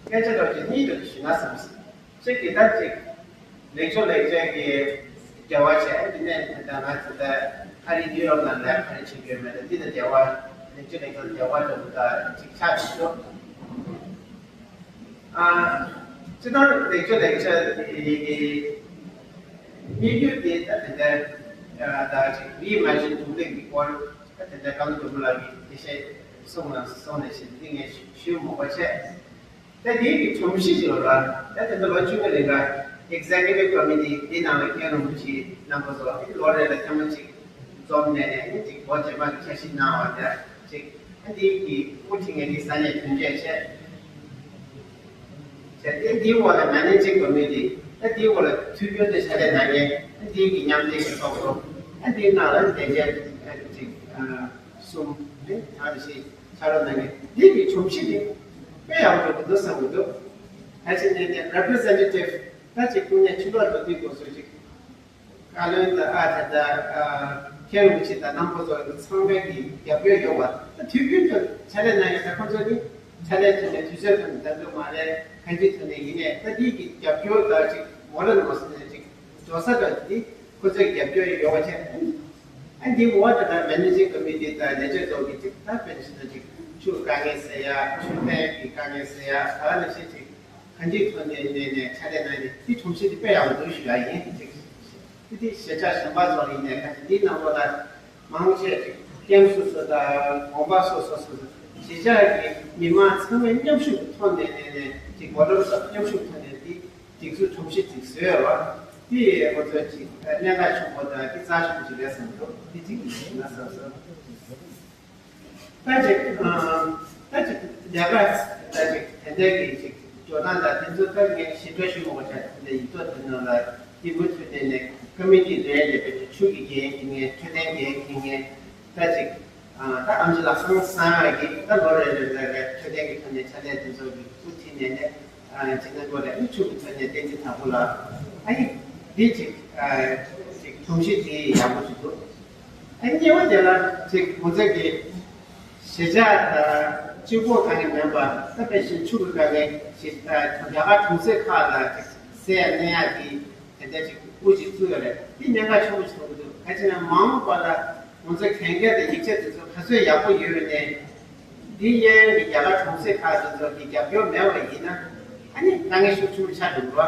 སྐད་ཆ་རོགས་ཀྱི་གཉིས་དུ་ཞུ་ན་བསམ་སོང་། གཅིག་གིས་ད་ཅིག་ལེགས་བྱུང་ལེགས་བྱས་ཀྱི་འབྲེལ་བ་བྱས། དེ་ནས་ད་ང་ཚོ་ད་ཨ་རི་ནིའུ་ཡོག་ནང་ལ་ག་རེ་བྱེད་ཀྱི་ཡོད་མེད་དང་འདི་དང་འབྲེལ་བ་ལེགས་བྱུང་ལེགས་བྱས་འབྲེལ་བ་འགྲོ་གི་ད་ཅིག་ཆགས་འདུག་ཨ། སྤྱིར་བཏང་ལེགས་བཅོས་ལེགས་ཆ་དེ་གི་དམིགས་ཡུལ་དེ་ད་དེ་འདྲ་ད་ཅིག་reimagine to live གི་སྐོར་ད་དེ་འདྲ་གང་དུ་མི་ལ་གི་དེ་བཤད་སོང་ལ་སོང་ནས་བཤད་འདི་ངས་ཞུ་མོས་པ་བྱས། ད་དེའི་གི་སྒྲོམ་གཞི་ཅིག་ལ་ད་དེ་འདྲ་ལོ་བཅུ་གི་རིང་ལ་executive committee འདི་ནང་ལ་མཁན་རིན་པོ་ཆེ་རྣམ་པ་ཚོ་ལོ་རེ་ལ་ཐེངས་མ་གཅིག་འཛོམས་ནས་ནས་ཅིག་ལོ་རྗེས་མ་གི་འཆར་གཞི་གནང་བ་འདྲ་ཅིག་ཨ་འདི་གི་དབུ་ཁྲིད་ངས་འདི་ས་གནས་དོན་གཅོད་བྱས། བྱས་ཏེ་འདིའི་འོག་ལ་managing committee ཨ་འདིའི་འོག་ལ་དུས་རྒྱུན་དུ་ཕྱག་ལས་གནང་མཁན་ཨ་འདི་གི་མཉམ་འབྲེལ་གྱི་ཚོགས་གཙོ་ཨ་འདིའི་ནང་ལ་ལས་བྱེད་ཅིག་གསུམ་ནི་ད་རེ་ཞིག་ཕྱག་རོགས་གནང་མཁན་འདི་གི་སྒྲོམ་གཞི་འདི་དཔེ་ཡག་པོ་འདུག་བསམ་གྱི་འདུག་ད་ཅི་ནས་ནས་representative ད་ཅིག་ཁོང་ནས་ཕྱི་ལོགས་ལ་འདི་དགོས་སུ་ཅིག་བཀའ་བློན་དང་ཨ་དེ་ད་མཁན་རིན་པོ་ཆེ་དང་རྣམ་པ་ཚོ་ཚང་མའི་གི་རྒྱབ་སྐྱོར་ཡོད་པ། ད་དུས་རྒྱུན་དུ་ཕྱག་ལས་གནང་ཡག་ད་ཁོང་ཚོ་ནི་ཕྱག་ལས་ཐོན་ནས་དུས་ཚོད་ཐོན་ནས་ད་འདུག་མ་རེད། གང་ཅི་ཐོན་ནས་ཡིན་ནས་ད་འདི་གི་རྒྱབ་སྐྱོར་ད་ཅིག་མོ་ར་ནོ་ཟེར་ནས་ཅིག་འགྲོ་ས་ད་འདི་ཁོ་ཚོའི་རྒྱབ་སྐྱོར་ཡོད་པ་བྱས། ཨ་འདི་མོ་ད་ད་managing committee ད་ལས་བྱེད་ཚོ་གི་ཅིག་ད་དཔེ་ཆ་ད་ཅིག་ཆུ་དཀའ་ངལ་སེལ་ཡག་ཆུ་ཕན་གི་དཀའ་ངལ་སེལ་ཡག་ད་ནི་ཤེས་ཅིག་གང་ཅིའི་ཐོག་ནས་ནས་ནས་ཕྱག་ལས་གནང་ནས་དེ་གྲོང་གསེབ་དེ་དཔེ་ཡག་པོ་འདུག་ཞུ་ཡག་ཡིན། དེ་དེ་གཞིས་ཆགས་གཞན་པ་ཚོ་ཡིན་ནས་ག་ཅི་འདི་ནང་ལོགས་ལ་མང་ཆེ་ཅིག་ཀེམ་སོ་སོ་དང་དགོན་པ་སོ་སོ་སོ་སོ་གཞིས་ཆགས་ཀྱི་མི་མང་ཚང་མས་མཉམ་ཞུགས་ཐོག་ནས་ནས་ནས་ཅིག་མགོ་ལོག་སོགས་མཉམ་ཞུགས་ཐོག་ནས་འདི་སྒྲིག་འཛུགས་གྲོང་གསེབ་ཅིག་བཟོས་ཡོད་པ་དེ་ཁོ་ཚོ་ཅིག་གནད་འགག་ཆེན་པོ་དང་དེ་རྩ་ཆེན་པོ་ཅིག་རེད་བསམ་འདུག་དེ་གཅིག་ཡིན་ན་བསམ་སོང་། ད་ཅིག་ད་ཅིག་ལས་ཀ་ད་ཅིག་དེ་འདྲའི་གི་ཅིག་འགྲོ་སྟངས་དང་དེ་ཚོ་ད་ངས་ཞིབ་ཕྲ་ཞུ་མི་དགོས་བྱས་དེ་འདྲ་ཡིག་ཐོག་དེ་ནང་ལ་དེ་མུ་མཐུད་དེ་ནས་ཀ་མི་ཊི་རེ་རེ་བྱས་ཆུ་གི་འགན་འཁྱེར་མཁན་འཕྲོད་བསྟེན་འགན་འཁྱེར་མཁན་ད་ཅིག་ད་ཨམ་ཆི་ལགས་སང་སང་ཡ་གི་ད་ལོ་རེ་རེ་ལ་འཕྲོད་བསྟེན་གི་ཐོག་ནས་ཕྱག་ལས་དེ་ཚོ་གི་དབུ་ཁྲིད་ནས་ནས་ཅིག་ན་དགོས་རེད། ཨ་ཆུ་གི་ཐོག་ནས་བསྟན་འཛིན་དྭགས་པོ་ལགས་ཨ་ཡིག་འདི་ཅིག་ཅིག་དྲུང་ཆེ་དེ་ཡག་པོ་ཞིག་འདུག་ཨ་གཉིས་པ་དེ་ལ་ཅིག་ང་ཚོ་གི་གཞིས་ཆགས་དང་གཅིག་པོ་གང་ཡང་མིན་པ་ད་དཔེ་བཞིན་ཆུ་གི་ག་ནས་ཞིག་རྒྱ་གར་གྲོང་གསེབ་ཁག་ལ་ཅིག་སེ་ཡ་གནས་ཡག་གི་དེ་འདྲ་ཅིག་དབུ་ཅིག་བཙུགས་ཡོད་རེད། འདི་གནད་འགག་ཆེན་པོ་ཞིག་མཐོང་གི་འདུག་ག་ཅི་ན་མ་འོངས་པ་ལ་ང་ཚོ་གན་རྒྱ་དང་ཡིག་ཆ་དེ་ཚོ་ག་ཚོད་ཡག་པོ་ཡོད་ནས་ དེ་གཡས་གཡོན་གྱི་རྒྱ་གར་གྲོང་གསེབ་ཁག་དེ་ཚོ་གི་རྒྱབ་སྐྱོར་མེད་པ་ཡིན་ན། ཨ་ནི་དཀའ་ངལ་ཤུགས་ཆེན་པོ་ཆགས་འགྲོ་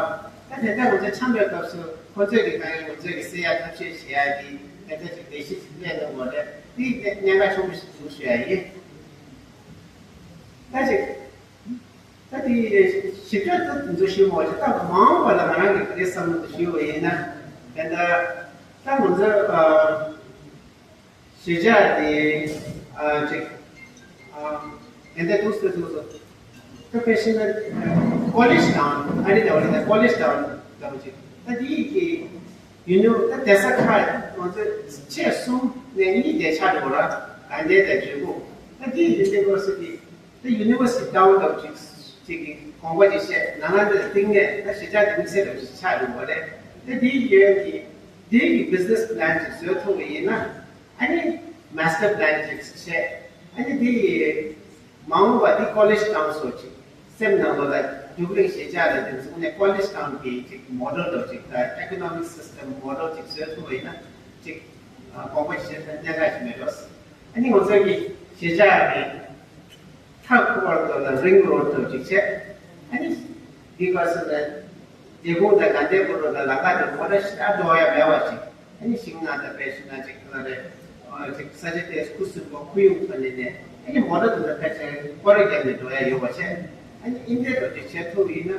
གི་རེད་བ། ད་དེ་ལྟར་ང་ཚོ་འཆམ་པའི་སྐབས་སུ་ཁོ་ཚོས་ཀྱི་དཀའ་ངལ་ང་ཚོས་ཀྱི་སེལ་ཡ་ཐབས་ཤེས་བྱེད་ཡ་དེ་དེ་ལྟར་ཅིག་ལས་གཞི་ཅིག་སླེབས་གནང་དགོས་རེད། དེ་གནད་འགག་ཆེན་པོ་ཞིག་འདུག་ཞུ་ཡ་ཡིན། ད་ཅིག་ད་དེ་ཞིབ་ཕྲ་ད་དེ་ཚོ་ཞུ་མ་བྱེད། ད་མ་འོངས་པ་ལ་ང་རང་གི་དེ་བསམ་བློ་ཞུ་བ་ཡིན་ན། དེ་འདྲ་ད་ང་ཚོ་ཨ། གཞིས་ཆགས་དེ་ཨ་ཅིག་ཨ་དེ་འདྲ་འདུག་ཟེར་འདུག་ཟེར། ད་དཔེ་བཤད་ན་ཀོ་ལེཇ་ཊའོན་ཨ་རི་ལ་བ་ལ་ཀོ་ལེཇ་ཊའོན་འདྲ་བོ་ཅིག་ད་དེ་གི་ཡུ་ནི་ད་གདན་ས་ཁག་ང་ཚོ་ཆེ་གསུམ་ནས་གཉིས་དེ་ཆགས་འགྲོ་ར། དགའ་ལྡན་དང་འབྲས་སྤུངས། ད་དེ་ཡི་ལེ་གོ་སི་དེ། ད་ཡུ་ནི་ཝར་སི་ཊི་ཊའོན་འདྲ་བོ་ཅིག་ཅིག་གི་དགོངས་པ་ཅིག་བཞེས་ནང་ལ་འདི་ལ་གཏིང་ནས་ད་གཞིས་ཆགས་འདི་དམིགས་བསལ་འདྲ་བོ་ཅིག་ཆགས་འགྲོ་བ་རེད། ད་དེའི་ཡོན་གྱི་དེའི་གི་བི་ཛི་ནེ་སི་པི་ལན་ཅིག་བཟོ་ཐུབ་པ་ཡིན་ན། ཨ་ནི་མ་སི་ཊར་པི་ལན་ཅིག་བྱས། ཨ་ནི་དེ་ཡི་མ་འོངས་པ་དེ་ཀོ་ལེཇ་ཊའོན་སོགས་ཅིག་སེམས་ནང་ལོགས་ལ་འབྲུག་གླིང་གཞིས་ཆགས་ལ་དེ་ཚོ་ནས་ཀོ་ལེཇ་ཊའོན་གྱི་ཅིག་མོ་ཌེལ་འདྲ་ཅིག་དང་ཨི་ཀོ་ནོ་མིག་སི་སི་ཊམ་མོ་ཌེལ་ཅིག་བཟོས་ཐུབ་པ་ཡིན་ན་ཅིག་དགོངས་པ་བཞེས་ན་གནད་འགག་ཅིག་མེད་འགྲོ། ཨ་ནི་ང་ཚོ་གི་གཞིས་ཆགས་ཀྱི་མཐའ་འཁོར་དུ་ལ་རིང་རོ་དུ་ཅིག་བྱས། ཨ་ནི་འདི་ག་སོ་ན་འབྲས་སྤུངས་དང་དགའ་ལྡན་སྐོར་ལ་ལམ་ཁ་དུ་མོ་ཊ་ཞེ་དྲག་འགྲོ་ཡ་མེད་པ་ཅིག་ཨ་ནི་ཤིང་ནགས་དང་དཔེ་ཤིང་ནགས་ཅིག་ལ་རེད། ཅིག་ས་ཆ་དེ་ཁུ་སིམ་པོ་ཁུ་ཡུང་ཐོན་ནས་ནས་ཨ་ནི་མོ་ཊ་དུ་ལ་ཕལ་ཆེར་སྐོར་ར་བརྒྱབ་ནས་འགྲོ་ཡ་ཡོད་པ་བྱས། ཨ་ནི་ཨིན་སྐད་དུ་ཅིག་བྱེད་ཐུབ་ཡིན་ན།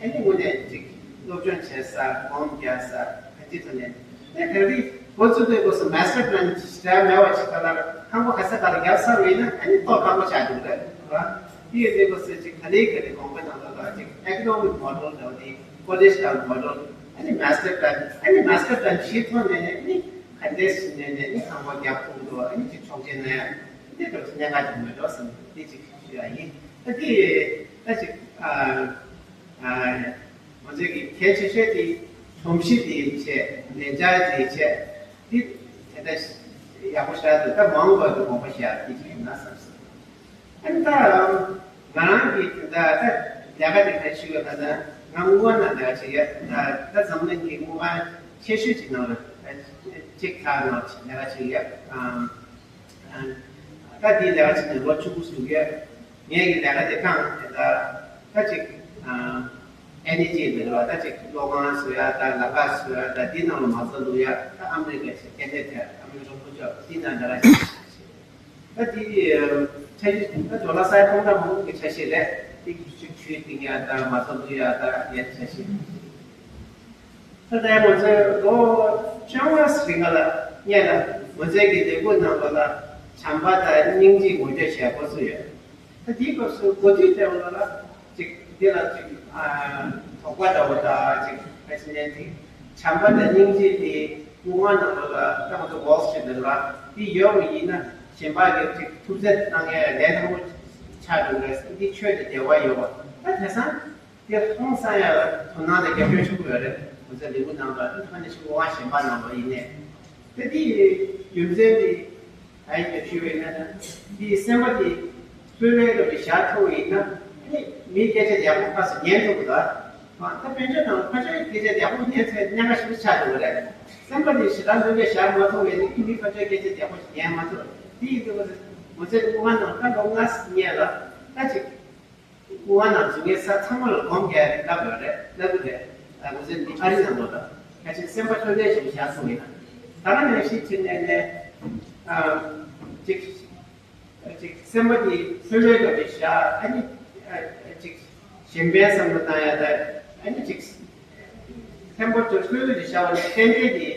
ཨ་ནི་དངོས་གནས་ཅིག་སློབ་སྦྱོང་བྱེད་ས་སྒོམ་རྒྱག་ས་ག་ཅི་ཐོན་ནས་དེ་ག་རེ་འགོ་བཙུགས་པའི་སྐབས་སུ་མ་སི་ཊར་པི་ལན་ཞེ་དྲག་མེད་པ་ཅིག་ག་ལ་ཁང་པ་ག་ས་ག་ལ་རྒྱབ་ས་རེད་ན་ཨ་ནི་ཏོག་ཁག་པོ་ཆགས་འདུག་རེད་བ། དེ་ཡོད་པའི་སྐབས་སུ་ཅིག་ག་ལེ་ག་ལེ་གོང་པའི་ནང་ལོགས་ལ་ཅིག་ཨི་ཀོ་ནོ་མིག་མོ་ཌེལ་འདྲ་བོ་དེ་ཀོ་ལེཇ་ཊའོན་མོ་ཌེལ་ཨ་ནི་མ་སི་ཊར་པི་ལན་ཨ་ནི་མ་སི་ཊར་པི་ལན་ཞིག་ཐོག་ནས་ནས་ཨ་ནི་ག་འདྲས་ཞིག་ནས་ནས་ཨ་ནི་ཁང་པ་རྒྱབ་ཐུབ་འདུག་ཨ་ནི་ཅིག་ཆོག་མཆན་ན་ཡང་འདི་འདྲ་བོ་ཅིག་གནད་འགག་ཅིག་མེད་འགྲོ་བསམ་འདི་ཅིག་ཞུ་ཡ་ཡིན། ད་དེ་ད་ཅིག་ཨ། ང་ཚོས་ཀྱི་གལ་ཆེ་ཤོས་དེ་སྒྲོམ་གཞི་དེ་བྱས་ལས་འཆར་དེ་བྱས་དེ་དེ་ལྟར་ཡག་པོ་བཞག་འདུག་ད་མ་འོངས་པར་དུ་དགོངས་པ་བཞག་དེ་ཅིག་ཡིན་ན་བསམ་སོང་། ཨ་ནི་ད་ང་རང་གི་དེ་འདྲ་ད་ལས་ཀ་དེ་ག་ཞུ་ཡོད་ན་ད་ང་དངུལ་ཁང་ནང་ལས་ཀ་བྱེད་ཡོད། ད་ད་འཛམ་གླིང་གི་དངུལ་ཁང་ཆེ་ཤོས་ཅིག་ནང་ལ་གཅིག་ཁག་ནང་ལས་ཀ་བྱེད་ཡོད། ད་དེའི་ལས་ཀ་བྱེད་ནས་ལོ་བཅུ་དགུ་ཟིན་ཡོད། ངའི་གི་ལས་ཀ་དེ་ཐང་དེ་ད་ད་ཅིག་ཨ་ནི་ཅིག་མི་འདུག་ད་ཅིག་གློག་ཁང་བཟོ་ཡ་ད་ལམ་ཁ་བཟོ་ཡ་ད་དེའི་ནང་ལ་མ་རྩ་བླུག་ཡ་ད་ཨ་མི་རི་ཀའི་སྐད་ཆ་དེ་ཨ་མི་རི་ཀ་ཕུ་ཅོག་དེའི་ནང་ལས་ཀ་བྱེད། ད་དེ་འཆར་གཞི་ད་ཌོ་ལར་སའི་སྟོང་ཕྲག་མང་པོ་གི་འཆར་གཞི་རེད། དེ་གི་ཅིག་ཆུའི་གཏིང་ཡ་ད་མ་རྩ་བླུག་ཡ་ད་ཡ་འཆར་གཞི། ད་ལྟ་ང་ཚོས་ལོ་བཅོ་ལྔ་རིང་ལ་སྔོན་ལ་ང་ཚོའི་གི་ལས་ཁུངས་ནང་ལོགས་ལ་བྱམས་པ་དང་སྙིང་རྗེ་ངོ་སྤྲོད་བྱེད་དགོས་སུ་ཡོད། ད་དེའི་སྐབས་སུ་གོ་དུས་དེ་ལ་ཅིག་འདི་ལ་ཅིག་དོགས་པ་འདྲ་བོ་དང་ཅིག་ཕལ་ཆེར་ནས་ཅིག་བྱམས་པ་དང་སྙིང་རྗེ་དེ་དབུ་མ་ནང་ལོགས་ལ་ད་ང་ཚོ་ཝོལ་སི་ཊི་རི་ཊི་ལ་འདི་ཡོད་པ་ཡིན་ན་གཞན་པ་གི་ཅིག་ཐུབ་ཚོད་གནང་ཡ་ལས་སླ་པོ་ཆགས་འགྲོ་གི་རེད། འདི་ཆོས་དང་འབྲེལ་བ་ཡོད་པ་ད་དེང་སང་། དེ་ཧང་སང་ཡ་ལ་དོ་སྣང་དང་རྒྱབ་སྐྱོར་ཆེན་པོ་ཡོད་རེད། ང་ཚོ་ལས་ཁུངས་ནང་ལ་ཨ་ནི་ཧ་ནི་ཤི་ཝང་གཞན་པ་ནང་ལ་ཡིན་ནས། དེ་དེའི་རྒྱུ་མཚན་དེ་ཨ་ཡིན་ཞུ་བས་ན་དེའི་སེམས་པ་དེ་ལྷོད་ལྷོད་ལ་བཞག་ཐུབ་པ་ཡིན་ན་ཨ་ནི་མིའི་སྐད་ཆ་ཡག་པོ་ཕར་ཚུར་ཉན་ཐུབ་ཀྱི་རེད། མ་ད་དཔལ་འབྱོར་ནང་ལ་ཕར་ཕྱོགས་སྐད་ཆ་ཡག་པོ་ཉན་ཚེ་སྙན་ངག་ཞིག་ཆགས་འགྲོ་གི་རེད། སེམས་པ་དེ་ཞེ་དྲག་ལྷོད་ལྷོད་བཞག་མ་ཐུབ་པ་ཡིན་ན་ཨ་ནི་མིའི་ཕར་ཕྱོགས་སྐད་ཆ་ཡག་པོ་ཞིག་ཉན་མ་ཐུབ། དེ་ཡིན་དུས་ང་ཚོའི་ལས་ཁུངས་ནང་ད་ལོ་ལྔ་སྔོན་ལ་ད་ཅིག་དབུ་མ་ནང་འཛུལ་མཁན་ས་ཚང་མ་ལ་སྒོམ་རྒྱག་རེད་ལབ་ཡོད་རེད་ལབ་ཀྱི་རེད། ཨ་ང་ཚོའི་འདི་ཨ་རི་ནང་ལོགས་ལ་ཁ་ཆེ་སེམས་པ་ལྷོད་ལྷོད་ཞིག་བཞག་སོང་ཡིན་ན། ད་ག་ནང་བཞིན་བྱས་ནས་ནས་ཨ་ཅིག་ཅིག་སེམས་པ་དེ་ལྷོད་ལྷོད་ལ་བཞག་ཨ་ནི་ཨ་ཅིག་གཞན་ཕན་བསམ་བློ་བཏང་ཡ་ད་ཨ་ནི་ཅིག་ཐེམ་པོ་དེ་ལྷོད་ལྷོད་དུ་བཞག་པ་ནི་ཏན་ཏན་དེ་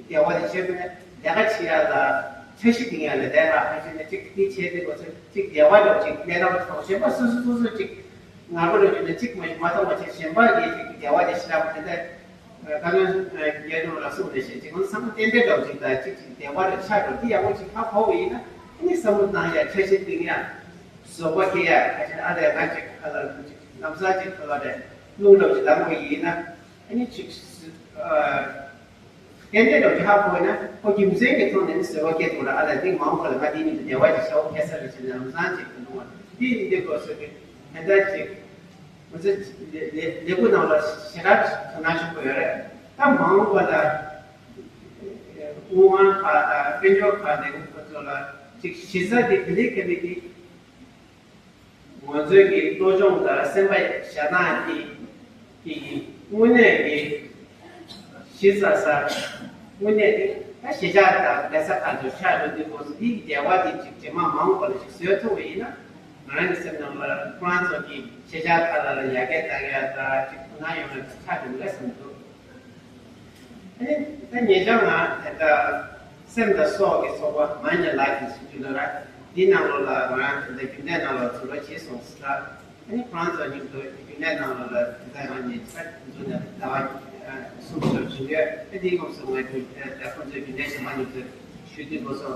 བདེ་བ་དེ་ཤེས་པ་ནི་ལས་ཀ་བྱེད་ཡ་ལ་འཆར་གཞི་འདིང་ཡ་ལ་ལས་ཀ་ཧ་ཅང་ནས་ཅིག་འདི་བྱས་ཏེ་གོ་ཚོད་ཅིག་བདེ་བ་འདྲ་བོ་ཅིག་གནས་སྟངས་མཐོང་གཞན་པ་སོ་སོ་སོ་སོ་ཅིག་ངར་པོ་འདྲ་བོ་ཅིག་ནས་ཅིག་མ་མ་མཐོང་བ་བྱས་གཞན་པ་གིས་ཅིག་བདེ་བ་དེ་ཤེས་རབ་དེ་འདྲ་བཀའ་བློན་རྒྱལ་ཡོངས་ལ་གསུངས་རེ་བྱས་ཅིག་ང་བསམ་བློ་ཏན་ཏན་འདྲ་བོ་ཅིག་དང་ཅིག་ཅིག་བདེ་བ་རེ་ཆགས་འགྲོ་འདི་ཡག་པོ་ཅིག་ཧ་གོ་བ་ཡིན་ན་ཨ་ནི་བསམ་བློ་བཏང་ཡ་འཆར་གཞི་འདིང་ཡ་བཟོ་བ་སྐྱེ་ཡ་ཁ་ཆེ་ཨ་ལས་ང་ཅིག་ཁ་ལ་ཅིག་ལམ་སང་ཅིག་ཁ་ལ་རེ་རླུང་འདྲ་བོ་ཅིག་ལངས་པ་ཡིན་ན། ཨ་ནི་ཅིག་ཨ་ཏན་ཏན་རང་ཧ་གོ་ན་ཁོ་རྒྱུ་མཚན་གྱི་ཐོག་ནས་ནི་ཟེར་བ་སྐད་དུ་ར་ཨ་ལ་འདི་མང་པོ་ལ་ང་འདི་ནི་བདེ་བ་ཅིག་བྱའོ་ཁ་ས་རེ་ཅིག་ནས་ལམ་སང་ཅིག་གི་འདུག་བ་འདི་ཡིན་འདི་དགོས་ཟེར་གི་ཧན་ད་ཅིག་ང་ཚོ་ལས་ལས་ལས་ཁུངས་ནང་ལ་ཞེ་དྲག་དོ་སྣང་ཆེན་པོ་ཡོད་རེད། ད་མང་པོ་ལ་དབུ་མ་ཁག་དང་དཔལ་འབྱོར་ཁག་ལས་ཁུངས་ཁོ་ཚོ་ལ་ཅིག་གཞི་རྩ་འདི་ག་ལེ་ག་ལེ་འདི། ང་ཚོའི་གི་སློབ་སྦྱོང་དང་སེམས་པ་བཞག་སྟངས་དེ་གི་དངོས་གནས་ཀྱི་གཞི་རྩ་ས་དངོས་གནས་དེ་ད་གཞིས་ཆགས་དང་ལས་ས་ཁག་ཏུ་ཆགས་འགྲོ་དུས་སྐབས་སུ་དེའི་འབྲེལ་བ་དེ་ཅིག་རྗེས་མ་མ་འོངས་པ་ལ་ཅིག་བཟོས་ཐུབ་པ་ཡིན་ན། ང་རང་གི་སེམས་ནང་ལ་ཁོ་རང་ཚོ་གི་གཞིས་ཆགས་ཁག་ལ་ལ་ཡར་རྒྱས་གཏང་ཡ་དང་ཅིག་དོ་སྣང་ཡོང་ཡ་ཆགས་འགྲོ་གི་རེད་བསམ་འདུག་ཨ་ནི་ད་ཉེ་ཆར་ང་ད་ལྟ་སེམས་དང་སྲོག་གི་ཚོགས་པ་Mind and Life Institute ལ་ར་འདི་ནང་ལོགས་ལ་ང་རང་ད་ལྟ་རྒྱུན་གཏན་ནང་ལ་ཚུར་ལོག་བྱས་སོང་ཟེར། ཨ་ནི་ཁོ་རང་ཚོ་མཉམ་དུ་རྒྱུན་གཏན་ནང་ལོགས་ལ་ད་ལྟ་ང་ནས་ད་འཛུལ་ནས་ཟླ་བ་གསུམ་ཙམ་བྱུང་ཡོད། ཨ་འདིའི་སྐབས་སུ་ང་རྒྱུན་ད་ཁོ་ཚོའི་རྒྱུན་གཏན་གཞན་པ་མཉམ་དུ་ཞུ་དུས་སྐབས་སུ།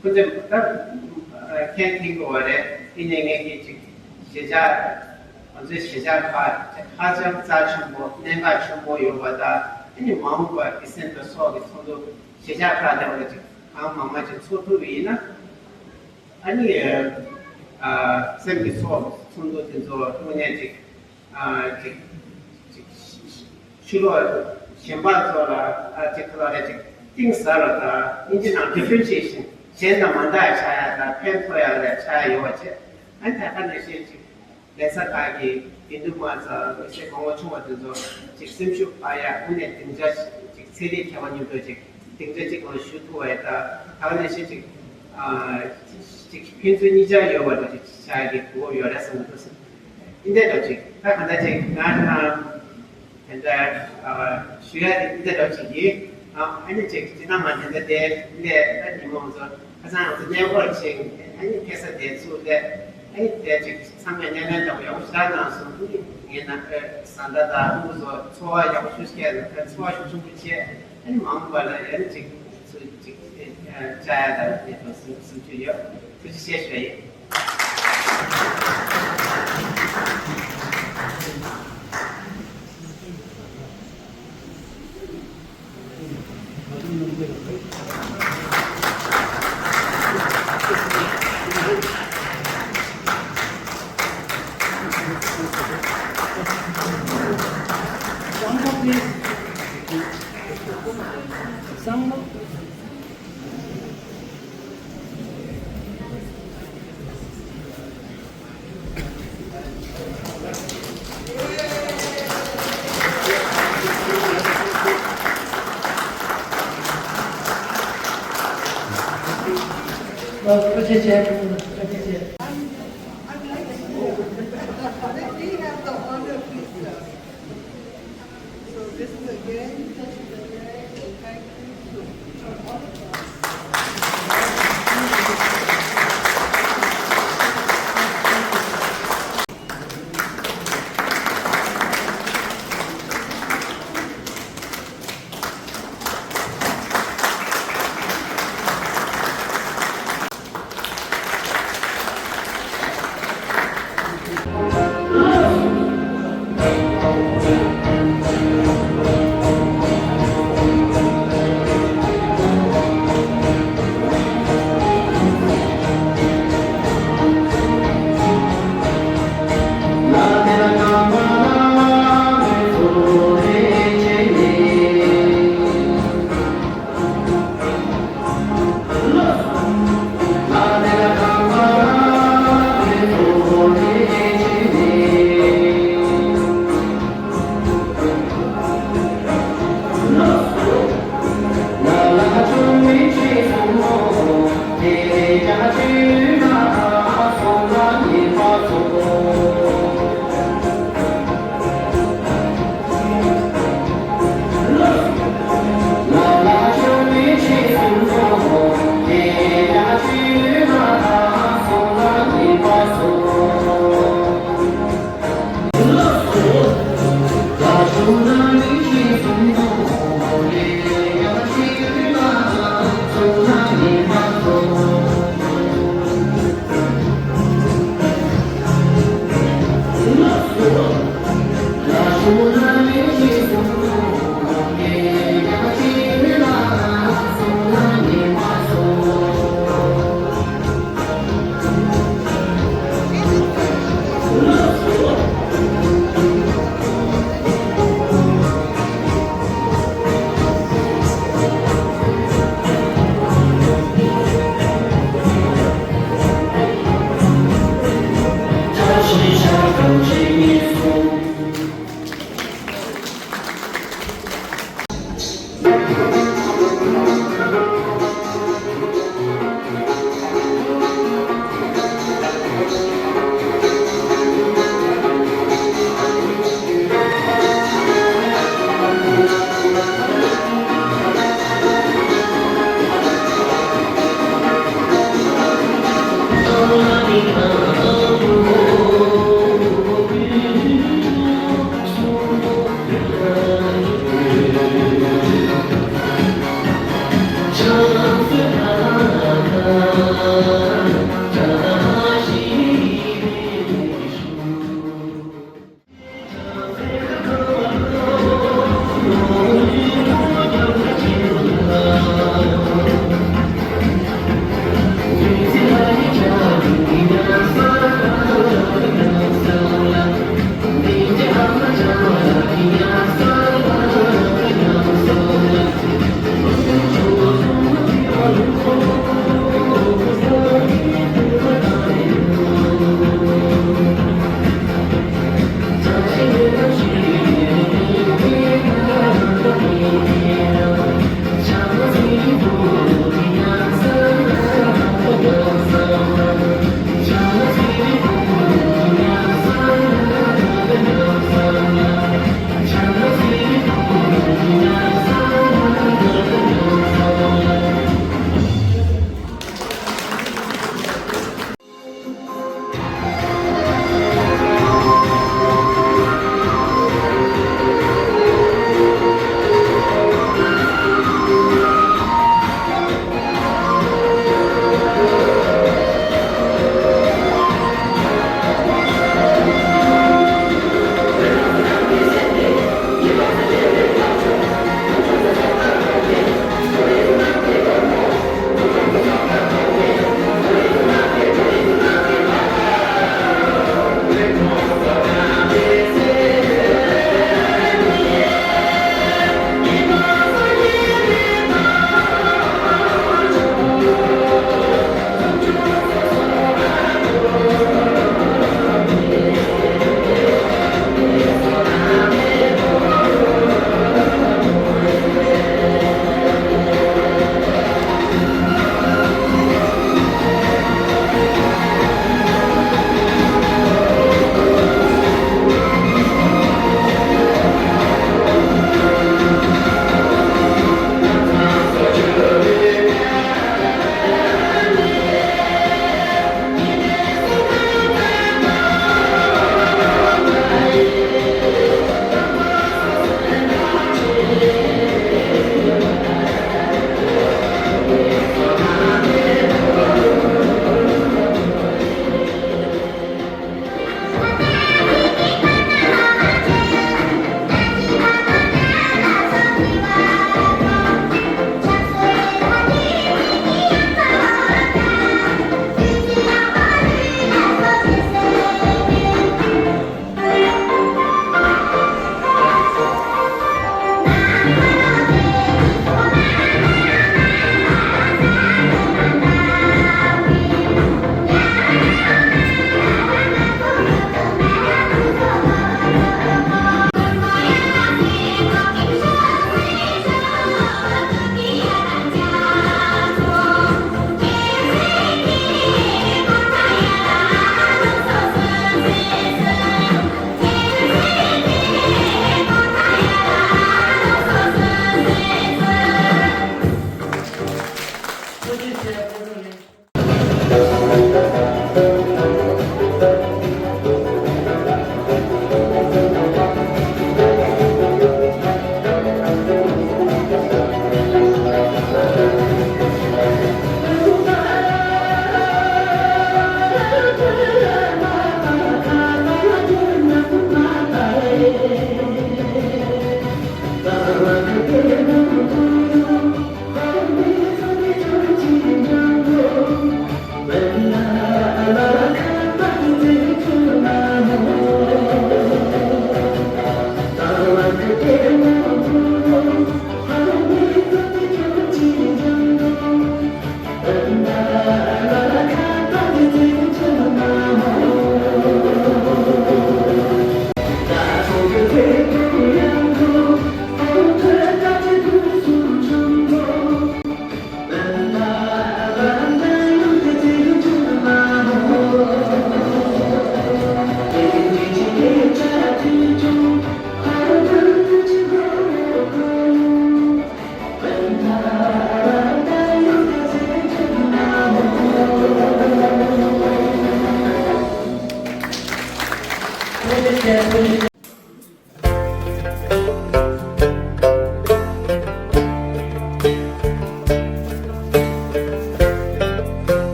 ཁོ་ཚོས་ད་མཁན་ཐེངས་དགུ་བ་རེད། དེ་ནས་ངས་ཀྱི་ཅིག་གཞིས་ཆགས་ང་ཚོའི་གཞིས་ཆགས་ཁག་ཧ་ཅང་རྩ་ཆེན་པོ་གནད་འགག་ཆེན་པོ་ཡོད་པ་དང་། དེ་ནི་མ་འོངས་པར་གི་སེམས་དང་སྲོག་གི་ཚོགས་འདུ་གཞིས་ཆགས་ཁག་དེ་བ་ཅིག་གང་མང་མང་ཅིག་ཚོགས་ཐུབ་པ་ཡིན་ན། ཨ་ནི་ཨ་སེམས་ཀྱི་ཚོགས་ཚོགས་འདུ་དེ་ཚོ་དངོས་གནས་ཅིག་ཨ་ཅིག་ཅིག་ཕྱི་ལོགས་གཞན་པ་ཚོ་ལ་ཨ་ཅིག་ཁོ་ལ་རེ་ཅིག་གཏིང་ཟབ་ལ་དང་ཨིན་ཇི་ནང་differentiation གཞན་དང་མ་འདྲ་ཆགས་ཡ་དང་ཕན་ཐོགས་ཡ་ལ་ཆགས་ཡ་ཡོད་པ་བྱས། ཨ་ནི་ད་ག་ནང་བཞིན་ཅིག་ལས་ས་ཁག་གི་དགེ་འདུན་པ་ཚོ་མི་སེར་གོང་འོག་ཆུང་བ་དེ་ཚོ་ཅིག་སེམས་ཤུགས་སྤར་ཡ་དངོས་གནས་སྡིངས་ཆ་ཅིག་ཚན་རིག་མཁས་པ་མཉམ་དུ་ཅིག་སྡིངས་ཆ་གཅིག་ལ་ཞུགས་ཐུབ་པ་ཡ་ད་ག་ནང་བཞིན་ཅིག་ཨ་ཅིག་ཕན་ཚུན་གཉིས་ཆ་ཡོད་པ་དེ་ཅིག་བྱ་ཡ་གི་གོ་སྐབས་ཡོད་རེད་བསམ་གྱི་འདུག་ཟེར། འདི་འདྲ་ཅིག་ད་ག་འདྲ་ཅིག་ང་ཨ་དེ་འདྲ་ཨ་ཞུ་ཡ་དེ་འདི་འདྲ་ཅིག་ཡིན། ཨ་ཨ་ནི་ཅིག་སྤྱིར་བཏང་ང་དེ་འདྲ་དེ་ལས་ད་ཉི་མ་ང་ཚོ་ཁ་སང་ང་ཚོ་གནས་སྐོར་ཅིག་ཨ་ནི་ཁ་སང་དེ་ཚུར་སླེབས། ཨ་ནི་དེ་ཅིག་ཚང་མས་གནས་མལ་འདྲ་པོ་ཡག་པོ་ཞེ་དྲག་གནང་སོང་། ཨ་ནི་ངའི་ནང་པའི་བཟའ་ཟླ་དང་ཕྲུ་གུ་ཚོ་འཚོ་བ་ཡག་པོ་ཞིག་བྱས། འཚོ་བ་ཤུགས་ཆེན་པོ་བྱས། ཨ་ནི་མ་འོངས་པ་ལ་ཡང་ཅིག་ཚུར་ཅིག་བཅར་ཡ་དང་དེ་ཚོ་སེམས་སེམས་ཤུགས་ཡོད། ཐུགས་རྗེ་ཆེ་ཞུ་ཡ་ཡིན། Well, I'd like to, let me have the honor, please, sir. So this is again, this is again, and thank you to all of us.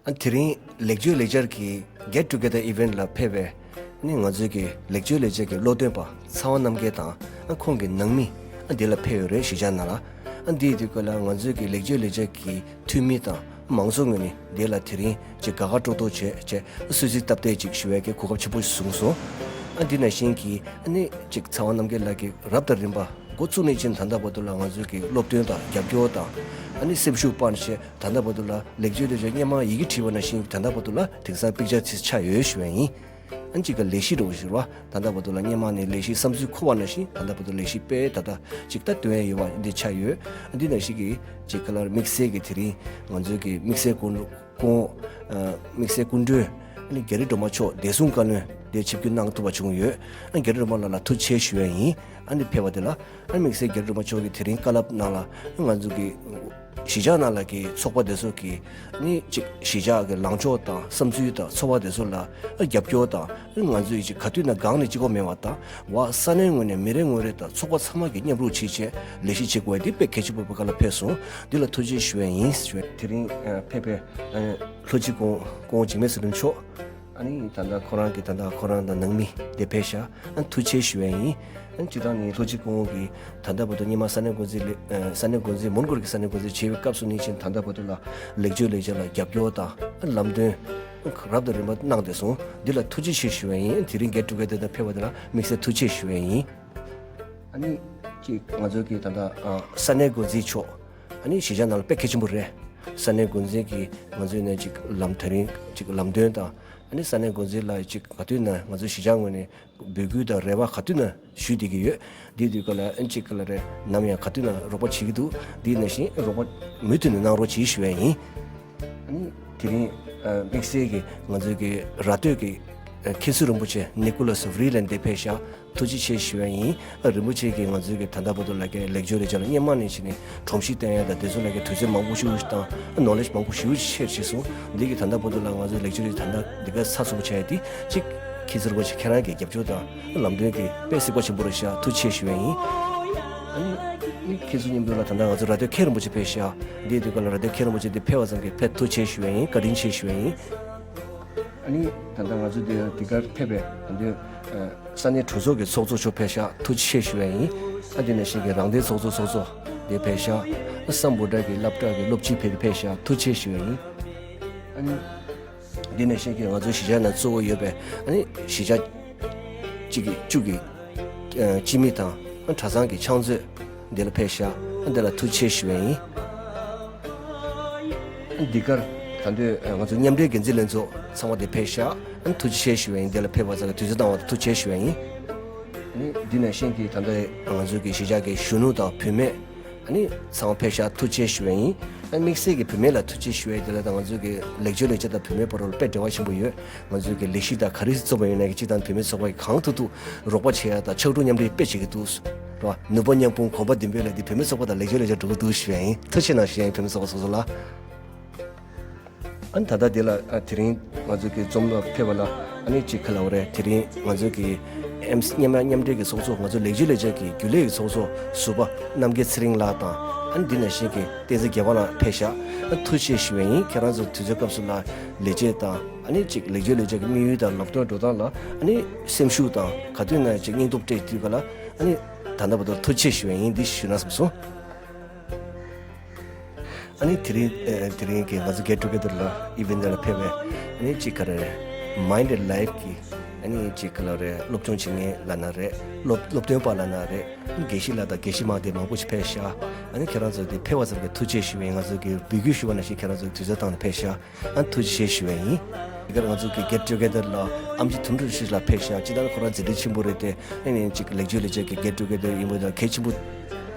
ཨ། དེ་རིང་ལེགས་བཅོས་ལེགས་སྦྱར་གྱི་Get Together Event ལ་ཕེབས་པའི་ནི་ང་ཚོའི་གི་ལེགས་བཅོས་ལེགས་སྦྱར་གྱི་སློབ་སྟོན་པ་ཚེ་དབང་རྣམ་རྒྱལ་དང་ཨ་ཁོང་གི་ནང་མི་ཨ་འདི་ལ་ཕེབས་ཡོད་རེད། གཞིས་ཆགས་ནང་ལ། ཨ་འདིའི་དུས་སྐབས་ལ་ང་ཚོའི་གི་ལེགས་བཅོས་ལེགས་སྦྱར་གྱི་འཐུས་མི་དང་མང་ཚོགས་ངོས་ནས་འདི་ལ་དེ་རིང་ཅིག་དགའ་དགའ་སྤྲོ་སྤྲོ་བྱས་བྱས་གསོལ་ཚིགས་སྟབས་བདེ་ཅིག་ཞུ་བའི་གི་གོ་སྐབས་ཆེན་པོ་བཟུང་སོང་། ཨ་འདི་ནང་བཞིན་གྱི་ཨ་ནི་ཅིག་ཚེ་དབང་རྣམ་རྒྱལ་ལགས་ཀྱིས་རབ་དང་རིམ་པ་འགོ་བཙུགས་ནས་ཕྱིན་ད་ལྟ་བར་དུ་ལ་ང་ཚོའི་གི་སློབ་སྟོན་དང་རྒྱབ་སྐྱོར་དང་ཨ་ནི་སེམས་ཤུགས་སྤར་བྱས་ད་ལྟ་བར་དུ་ལ་ལེགས་བཅོས་ལེགས་སྦྱར་སྔོན་མ་ཡི་གེ་བྲིས་པ་ནང་བཞིན་ད་ལྟ་བར་དུ་ལ་དེང་སང་པིག་ཅར་ཚིག་ཆགས་ཡོད་ཞུ་བ་ཡིན། ཨ་ནི་གཅིག་ག་ལས་གཞི་རུ་ཞུ་བ་ད་ལྟ་བར་དུ་ལ་སྔོན་མ་ནས་ལས་གཞི་བསམ་ཚུལ་འཁོར་བ་ནང་བཞིན་ད་ལྟ་བར་དུ་ལས་གཞི་སྤེལ་ད་ལྟ་གཅིག་ད་སྟོན་ཡ་ཡོད་པ་འདི་ཆགས་ཡོད། ཨ་འདི་ནང་བཞིན་གྱི་གཅིག་ག་ལ་དམིགས་བསལ་གྱི་དེ་རིང་ང་ཚོའི་གི་དམིགས་བསལ་སྐུ་སྐུ་ཨ་དམིགས་བསལ་སྐུ་མགྲོན་ཨ་ནི་རྒྱ་རི་སྒྲོལ་མ་མཆོག་བདེ་སྲུང་བཀའ་བློན་དེ་ཆིབས་བསྒྱུར་གནང་ཐུབ་པ་བྱུང་ཡོད། ཨ་རྒྱ་རི་སྒྲོལ་མ་ལགས་ལ་ཐུགས་རྗེ་ཆེ་ཞུ་ཡ་ཡིན། ཨ་ནི་ཕེབས་པ་དེ་ལ་ཨ་དམིགས་བསལ་རྒྱ་རི་སྒྲོལ་མ་མཆོག་གིས་དེ་རིང་བཀའ་སློབ་གནང་ལ་ང་ཚོ་གི་གཞིས་ཆགས་ནང་ལ་གི་ཚོགས་པ་དེ་ཚོ་གི་ཨ་ནི་གཅིག་གཞིས་ཆགས་ཀྱི་ལངས་ཕྱོགས་དང་བསམ་ཚུལ་དང་ཚོགས་པ་དེ་ཚོ་ལ་ཨ་རྒྱབ་སྐྱོར་དང་ཨ་ང་ཚོས་གཅིག་ག་དུས་ན་སྒང་ནས་གཅིག་པོ་མེད་པ་དང་བ་ས་གནས་ངོས་ནས་མི་རེ་ངོ་རེ་དང་ཚོགས་པ་ཚང་མ་གི་མཉམ་རུབ་བྱེད་ཆེད་ལས་གཞི་བྱེད་དགོས་ཡ་དེ་དཔེ་གལ་ཆེན་པོ་བཀའ་སློབ་ཕེབས་སོང་། འདི་ལ་ཐུགས་རྗེ་ཞུ་ཡ་ཡིན་ཞུ་ཡ། དེ་རིང་ཨ་ཕེབས་པའི་ཨ་ལྷོ་སྤྱི་ཁོངས་ཁོངས་འཇིགས་མེད་བསོད་ནམས་མཆོག་ཨ་ནི་ད་ལྟ་ཁོ་རང་གི་ད་ལྟ་ཁོ་རང་དང་ནང་མི་དེ་ཕེབས་ཤག་ཨ་ཐུགས་རྗེ་ཆེ་ཞུ་ཡ་ཡིན། ཨ་སྤྱིར་བཏང་ནི་ལྷོ་སྤྱི་ཁོངས་ཀྱི་ད་ལྟ་བར་དུ་སྔོན་མ་ས་གནས་འགོ་འཛིན་ལས་ཨ་ས་གནས་འགོ་འཛིན་མོན་གྷོ་གི་ས་གནས་འགོ་འཛིན་བྱེད་པའི་སྐབས་སུ་ནི་ཕྱིན་ད་ལྟ་བར་དུ་ལ་ལེགས་བཅོས་ལེགས་སྦྱར་ལ་རྒྱབ་སྐྱོར་དང་ཨ་ལམ་སྟོན་རབ་དང་རིམ་པ་གནང་བསྡད་སོང་། འདི་ལ་ཐུགས་རྗེ་ཆེ་ཞུ་ཡ་ཡིན། དེ་རིང་Get Together དང་ཕེབས་པ་དེ་ལ་དམིགས་བསལ་ཐུགས་རྗེ་ཞུ་ཡ་ཡིན། ཨ་ནི་ཅིག་ང་ཚོའི་གི་ད་ལྟ་ཨ་ས་གནས་འགོ་འཛིན་མཆོག་ཨ་ནི་གཞིས་ཆགས་ནང་ལ་དཔེ་གལ་ཆེན་པོ་རེད། ས་གནས་འགོ་འཛིན་གྱིས་ང་ཚོའི་ནས་ཅིག་ལམ་དེ་རིང་ཅིག་ལམ་སྟོན་དང་ཨ་ནི་ས་གནས་འགོ་འཛིན་ལ་ཅིག་ག་དུས་ན་ང་ཚོའི་གཞིས་ཆགས་ངོས་ནས་འབོད་སྐུལ་དང་རེ་བ་ག་དུས་ན་ཞུས་བསྡད་ཀྱི་ཡོད། འདིའི་དུས་སྐབས་ལ་ཨ་ནི་ཅིག་ག་ལ་རེད་ནམ་ཡང་ག་དུས་ན་རོགས་པ་བྱེད་ཀྱི་འདུག་འདི་ནང་བཞིན་རོགས་པ་མུ་མཐུད་ནས་གནང་རོགས་བྱེད་ཞུ་ཡ་ཡིན། ཨ་ནི་དེ་རིང་ཨ་དམིགས་བསལ་གྱི་ང་ཚོའི་གི་ར་སྟོད་ཀྱི་ཨ་མཁན་ཟུར་རིན་པོ་ཆེ་ནི་ཀུ་ལ་སི་ཝི་ལན་དེ་ཕེབས་ཤག་ཐུགས་རྗེ་ཆེ་ཞུ་ཡ་ཡིན། ཨ་རིན་པོ་ཆེ་གིས་ང་ཚོའི་གི་ད་ལྟ་བར་དུ་ལ་གི་ལེགས་བཅོས་ལེགས་སྦྱར་ལ་སྔོན་མ་ནས་བྱས་ནས་སྒྲོམ་གཞི་བཏིང་ཡ་དང་དེ་ཚོ་ལ་གི་དུས་ཚོད་མང་པོ་ཞིག་དང་ནོ་ལེཇ་མང་པོ་ཞིག་ཤེར་བྱས་སོང་། འདི་གི་ད་ལྟ་བར་དུ་ལ་ང་ཚོའི་ལེགས་བཅོས་ལེགས་ད་ལྟ་འདི་ག་ཚགས་ཚུད་པོ་བྱས་ཏེ་གཅིག་མཁན་ཟུར་རིན་པོ་ཆེ་ཁྱེད་རང་གི་རྒྱབ་སྐྱོར་དང་ལམ་སྟོན་གྱི་དཔེ་གཟིགས་པ་ཆེན་པོ་རེད་ཤག་ཐུགས་རྗེ་ཆེ་ཞུ་ཡ་ཡིན། ཨ་ནི་ཁྱེད་ཚོ་མཉམ་དུ་ལ་ད་ལྟ་ང་ཚོ་ར་སྟོད་མཁན་རིན་པོ་ཆེ་ཕེབས་ཤག་འདིའི་དུས་སྐབས་ལ་ར་སྟོད་མཁན་རིན་པོ་ཆེ་འདི་ཕེབས་པ་ཙམ་གྱིས་དཔེ་ཐུགས་རྗེ་ཆེ་ཞུ་ཡ་ཡིན། བཀའ་དྲིན་ཆེ་ཞུ་ཡ་ཡིན། ཨ་ནི་ད་ལྟ་ང་ཚོ་འདི་འདི་གར་ཕེབས་པའི་ད་ལྟ་ས་གནས་གྲོས་ཚོགས་ཀྱི་ཚོགས་གཙོ་མཆོག་ཕེབས་ཤག་ཐུགས་རྗེ་ཆེ་ཞུ་ཡ་ཡིན། ཨ་འདི་ནང་བཞིན་གྱི་རང་བདེན་ཚོགས་གཙོ་ཚོགས་གཙོ་འདི་ཕེབས་ཤག་ཨ་སམ་བྷོ་ཊ་གི་སློབ་གྲྭ་གི་སློབ་སྤྱི་ཕེབས་ཕེབས་ཤག་ཐུགས་རྗེ་ཆེ་ཞུ་ཡ་ཡིན། ཨ་ནི་འདི་ནང་བཞིན་གྱི་ང་ཚོའི་གཞིས་ཆགས་ནང་གཙོ་བོ་ཡོད་པའི་ཨ་ནི་གཞིས་ཆགས་གཅིག་གི་བཅུ་གི་ཨ་སྤྱི་མི་དང་ཨ་གྲྭ་ཚང་གི་ཕྱག་མཛོད་འདི་ལ་ཕེབས་ཤག་ཨ་འདི་ལ་ཐུགས་རྗེ་ཆེ་ཞུ་ཡ་ཡིན། འདི་གར་ད་འདོད་ང་ཚོ་མཉམ་འབྲེལ་འགན་འཛིན་ལྷན་ཚོགས་ཚང་མ་དེ་ཕེབས་ཤག་ཨ་ཐུགས་རྗེ་ཆེ་ཞུ་བ་ཡིན། འདི་ལ་ཕེབས་པ་ཚང་གི་དུས་ཚོད་བཏང་བ་དེ་ཐུགས་རྗེ་ཆེ་ཞུ་བ་ཡིན། ཨ་ནི་འདི་ནང་བཞིན་གྱི་ད་ལྟ་ང་ཚོའི་གི་གཞིས་ཆགས་ཀྱི་གཞོན་ནུ་དང་བུད་མེད་ཨ་ནི་ཚང་མ་ཕེབས་ཤག་ཐུགས་རྗེ་ཆེ་ཞུ་བ་ཡིན། ཨ་དམིགས་བསལ་གྱི་བུད་མེད་ལ་ཐུགས་རྗེ་ཆེ་ཞུ་བ་ཡིན། དེ་ལ་ད་ང་ཚོའི་གི་ལེགས་བཅོས་ལེགས་སྦྱར་དང་བུད་མེད་བར་ལ་དཔེ་འབྲེལ་བ་ཆེན་པོ་ཡོད། ང་ཚོའི་གི་ལས་གཞི་དང་ག་རེ་རྩོམ་པ་ཡིན་ན་གི་སྤྱི་དང་བུད་མེད་ཚོགས་པ་གི་གང་ཐུབ་ཐུབ་རོགས་པ་བྱེད་ཡ་དང་ཕྱག་གྲུ་མཉམ་འབྲེལ་དཔེ་བྱེད་ཀྱི་འདུག་རེད་བ། ནུས་པ་མཉམ་སྤུངས་གོམ་པ་མདུན་སྤོས་ལ་འདི་བུད་མེད་ཚོགས་པ་དང་ལེགས་བཅོས་ལེགས་སྦྱར་འགྲོ་གི་འདུག་ཞུ་ཡ་ཡིན། ཐུགས་རྗེ་གནང་ཞུ་ཡ་ཡིན་བུད་མེད་ཚོགས་པ་སོ་སོ་ལ། ཨ་ནི་ད་ལྟ་འདི་ལ་ཨ་དེ་རིང་ང་ཚོ་གི་འཛོམས་ལ་ཕེབས་པ་ལ་ཨ་ནི་ཅིག་ག་ལབ་དགོས་རེད། དེ་རིང་ང་ཚོ་གི་ཨེམ་སི་མཉམ་མཉམ་འབྲེལ་གྱི་ཚོགས་གཙོ་ང་ཚོ་ལེགས་བཅོས་ལེགས་སྦྱར་གྱི་རྒྱུན་ལས་ཀྱི་ཚོགས་གཙོ་ཟུར་པ་རྣམ་རྒྱལ་ཚེ་རིང་ལགས་དང་ཨ་ནི་འདི་ནང་བཞིན་གྱི་བསྟན་འཛིན་རྒྱལ་པ་ལགས་ཕེབས་ཤག་ཨ་ཐུགས་རྗེ་ཆེ་ཞུ་བ་ཡིན། ཁྱེད་རང་ཚོ་དུས་ཚོད་སྐབས་སུ་ལ་ལས་བྱེད་དང་ཨ་ནི་ཅིག་ལེགས་བཅོས་ལེགས་སྦྱར་གྱི་དམིགས་ཡུལ་དང་ལམ་སྟོན་འགྲོ་སྟངས་ལ་ཨ་ནི་སེམས་ཤུགས་དང་ག་དུས་ན་ཅིག་སྙིང་སྟོབས་སྤྲད་དུས་ག་ལ་ཨ་ནི་ད་ལྟ་བར་དུ་ཐུགས་རྗེ་ཆེ་ཞུ་བ་ཡིན། འདི་ཞུ་ན་བསམ་སོང་། ཨ་ནི་དེ་རིང་ཨ་དེ་རིང་གི་ང་ཚོ་Get Together ལ་ཨི་ཝེན་ཊི་ལ་ཕེབས་པའི་ཨ་ནི་ཅིག་ག་རེ་རེད། Mind and Life གི་ ཨ་ནི་ཅིག་ག་ལ་རེད། སློབ་སྦྱོང་བྱེད་མཁན་ལབ་ན་རེད། སློབ་སློབ་སྟོན་པ་ལབ་ན་རེད། ཨ་ནི་དགེ་བཤེས་ལགས་དང་དགེ་བཤེས་མ་དེ་མང་པོ་ཞིག་ཕེབས་ཤག་ཨ་ནི་ཁྱེད་རང་ཚོ་དེ་ཕེབས་པ་ཙམ་གྱིས་ཐུགས་རྗེ་ཆེ་ཞུ་བ་ཡིན། ང་ཚོ་གི་འབོད་སྐུལ་ཞུ་བ་ནང་བཞིན་ཁྱེད་རང་ཚོ་དུས་ཚོད་བཏང་ནས་ཕེབས་ཤག་ཨ་ནི་ཐུགས་རྗེ་ཆེ་ཞུ་བ་ཡིན། དེ་གར་ང་ཚོ་གི་get together ལ་ཨེམ་ཆི་དོན་གྲུབ་ཤྲཱི་ལགས་ཕེབས་ཤག་སྤྱིར་བཏང་ཁོ་རང་མཛད་འཕྲིན་ཆེན་པོ་རེད་དེ། ཨ་ནི་ཅིག་ལེགས་བཅོས་ལས་བྱེད་ཀྱི་get together ཡིན་པ་དང་གལ་ཆེན་པོ་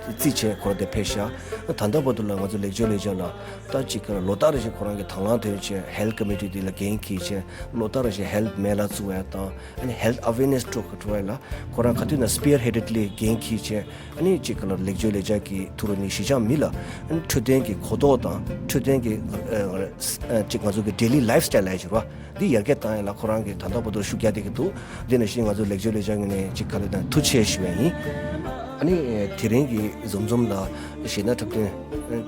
བརྩིས་བྱས་ཁོ་རང་དེ་ཕེབས་ཤག་ད་ལྟ་བར་དུ་ལ་ང་ཚོ་ལེགས་བཅོས་ལས་བྱེད་ལ་ད་ཅིག་ལོ་ལྟར་རེ་བཞིན་ཁོ་རང་གི་དང་བླངས་དོན་བྱས། health committee འདི་ལ་འགན་འཁྱེར་བྱས། ལོ་ལྟར་རེ་བཞིན་health མེ་ལ་བཙུགས་ཡ་དང་། ཨ་ནི་health awareness སྤྲོ་སྤྲོ་བ་ལ་ཁོ་རང་ག་དུས་ན་spearheadedly འགན་འཁྱེར་བྱས། ཨ་ནི་ཅིག་ལ་ལེགས་བཅོས་ལས་བྱེད་ཀྱི་ཐུགས་ར་ནི་གཞིས་ཆགས་མི་ལ་ཨ་ནི་འཕྲོད་བསྟེན་གྱི་གོ་རྟོགས་དང་འཕྲོད་བསྟེན་གྱི་ཨ་ཨ་ཅིག་ང་ཚོ་གི་daily lifestyle ལ་ཡ་ཅིག་ར། འདི་ཡར་རྒྱས་བཏང་ཡ་ལ་ཁོ་རང་གིས་ད་ལྟ་བར་དུ་ཤུགས་རྒྱག་བསྡད་ཀྱི་འདུག་འདི་ནང་བཞིན་ང་ཚོ་ལེགས་བཅོས་ལས་བྱེད་ངོས་ནས་ཅིག་ག་ལ་དང་ཐུགས་རྗེ་ཆེ་ཞུ་བ་ཡིན། ཨ་ནི་དེ་རིང་གི་འཛོམས་འཛོམས་ལ་གཞས་སྣ་འཁྲབ་སྟོན་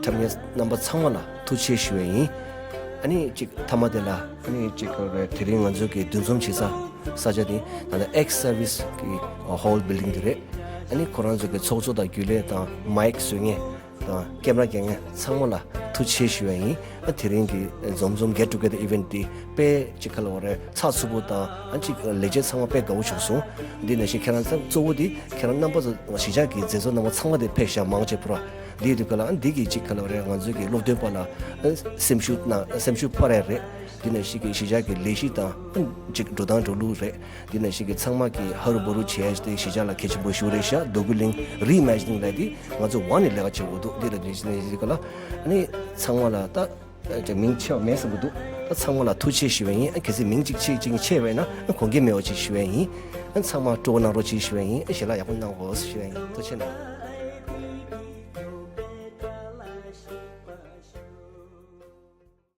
འཁྲབ་མཁན་རྣམ་པ་ཚང་མ་ལ་ཐུགས་རྗེ་ཆེ་ཞུ་བ་ཡིན། ཨ་ནི་ཅིག་མཐའ་མ་དེ་ལ་ཨ་ནི་ཅིག་དེ་རིང་ང་ཚོ་གི་འདུ་འཛོམས་བྱེད་ས་ས་ཆ་དེ་ད་ལྟ་ex service གི་hall building དེ་རེད། ཨ་ནི་ཁོ་རང་ཚོ་གི་ཚོགས་གཙོ་དང་རྒྱུན་ལས་དང་མའིག་བཟོ་མཁན་དང་ཀེམ་ར་རྒྱག་མཁན་ཚང་མ་ལ་ཐུགས་རྗེ་ཆེ་ཞུ་བ་ཡིན། ཨ་དེ་རིང་གི་འཛོམས་འཛོམས་get together event འདི་དཔེ་ཅིག་ག་ལ་བ་རེད། ཚགས་ཚུད་པོ་དང་ཨ་ཅིག་ལས་བྱེད་ཚང་མ་དཔེ་དགའ་བོ་བྱུང་སོང་། འདི་ནང་བཞིན་ཁྱེད་རང་ཚང་གཙོ་བོ་འདི་ཁྱེད་རང་རྣམ་པ་ཚོ་གཞིས་ཆགས་ཀྱི་མཛད་གཙོ་རྣམ་པ་ཚང་མ་དེ་ཕེབས་ཤག་མང་ཆེ་བོ་ར། འདི་དུས་ག་ལ་ཨ་འདི་གི་ཅིག་ག་ལ་བ་རེད། ང་ཚོའི་གི་སློབ་སྟོན་པ་ལ་ཨ་སེམས་ཤུགས་གནང་སེམས་ཤུགས་འཕར་ཡ་རེད། འདི་ནང་བཞིན་གི་གཞིས་ཆགས་ཀྱི་ལས་གཞི་དང་ཨ་ཅིག་འགྲོ་སྟངས་འགྲོ་ལུགས་རེད། འདི་ནང་བཞིན་གི་ཚང་མ་གི་ཧ་རུ་བུ་རུ་བྱས་ཏེ་གཞིས་ཆགས་ལ་གལ་ཆེན་པོ་ཞིག་རེད་ཤག་རྡོ་སྐུ་གླིང་reimagining ལབ་དེ་ང་ཚོ་འོག་ནས་ལས་ཀ་བྱེད་དགོས་འདུག་འདི་ལ་འདི་ནས་གཞིས་ཀ་ལ་ཨ་ནི་ཚང་མ་ལ་ད་མིང་ཆེ་བ་མེད་བསམ་གི་འདུག་ད་ཚང་མ་ལ་ཐུགས་རྗེ་ཆེ་ཞུ་བ་ཡིན། ཨ་གལ་སྲིད་མིང་གཅིག་ཆེ་གཅིག་ཆེ་བས་ན་ཨ་དགོངས་འགལ་མེད་པ་ཅིག་ཞུ་བ་ཡིན། ཨ་ཚང་མ་སྤྲོ་བོ་གནང་རོགས་ཅིག་ཞུ་བ་ཡིན། ཨ་ཞལ་ལག་ཡག་པོ་གནང་དགོས་ཞུ་བ་ཡིན། ཐུགས་རྗེ་གནང་།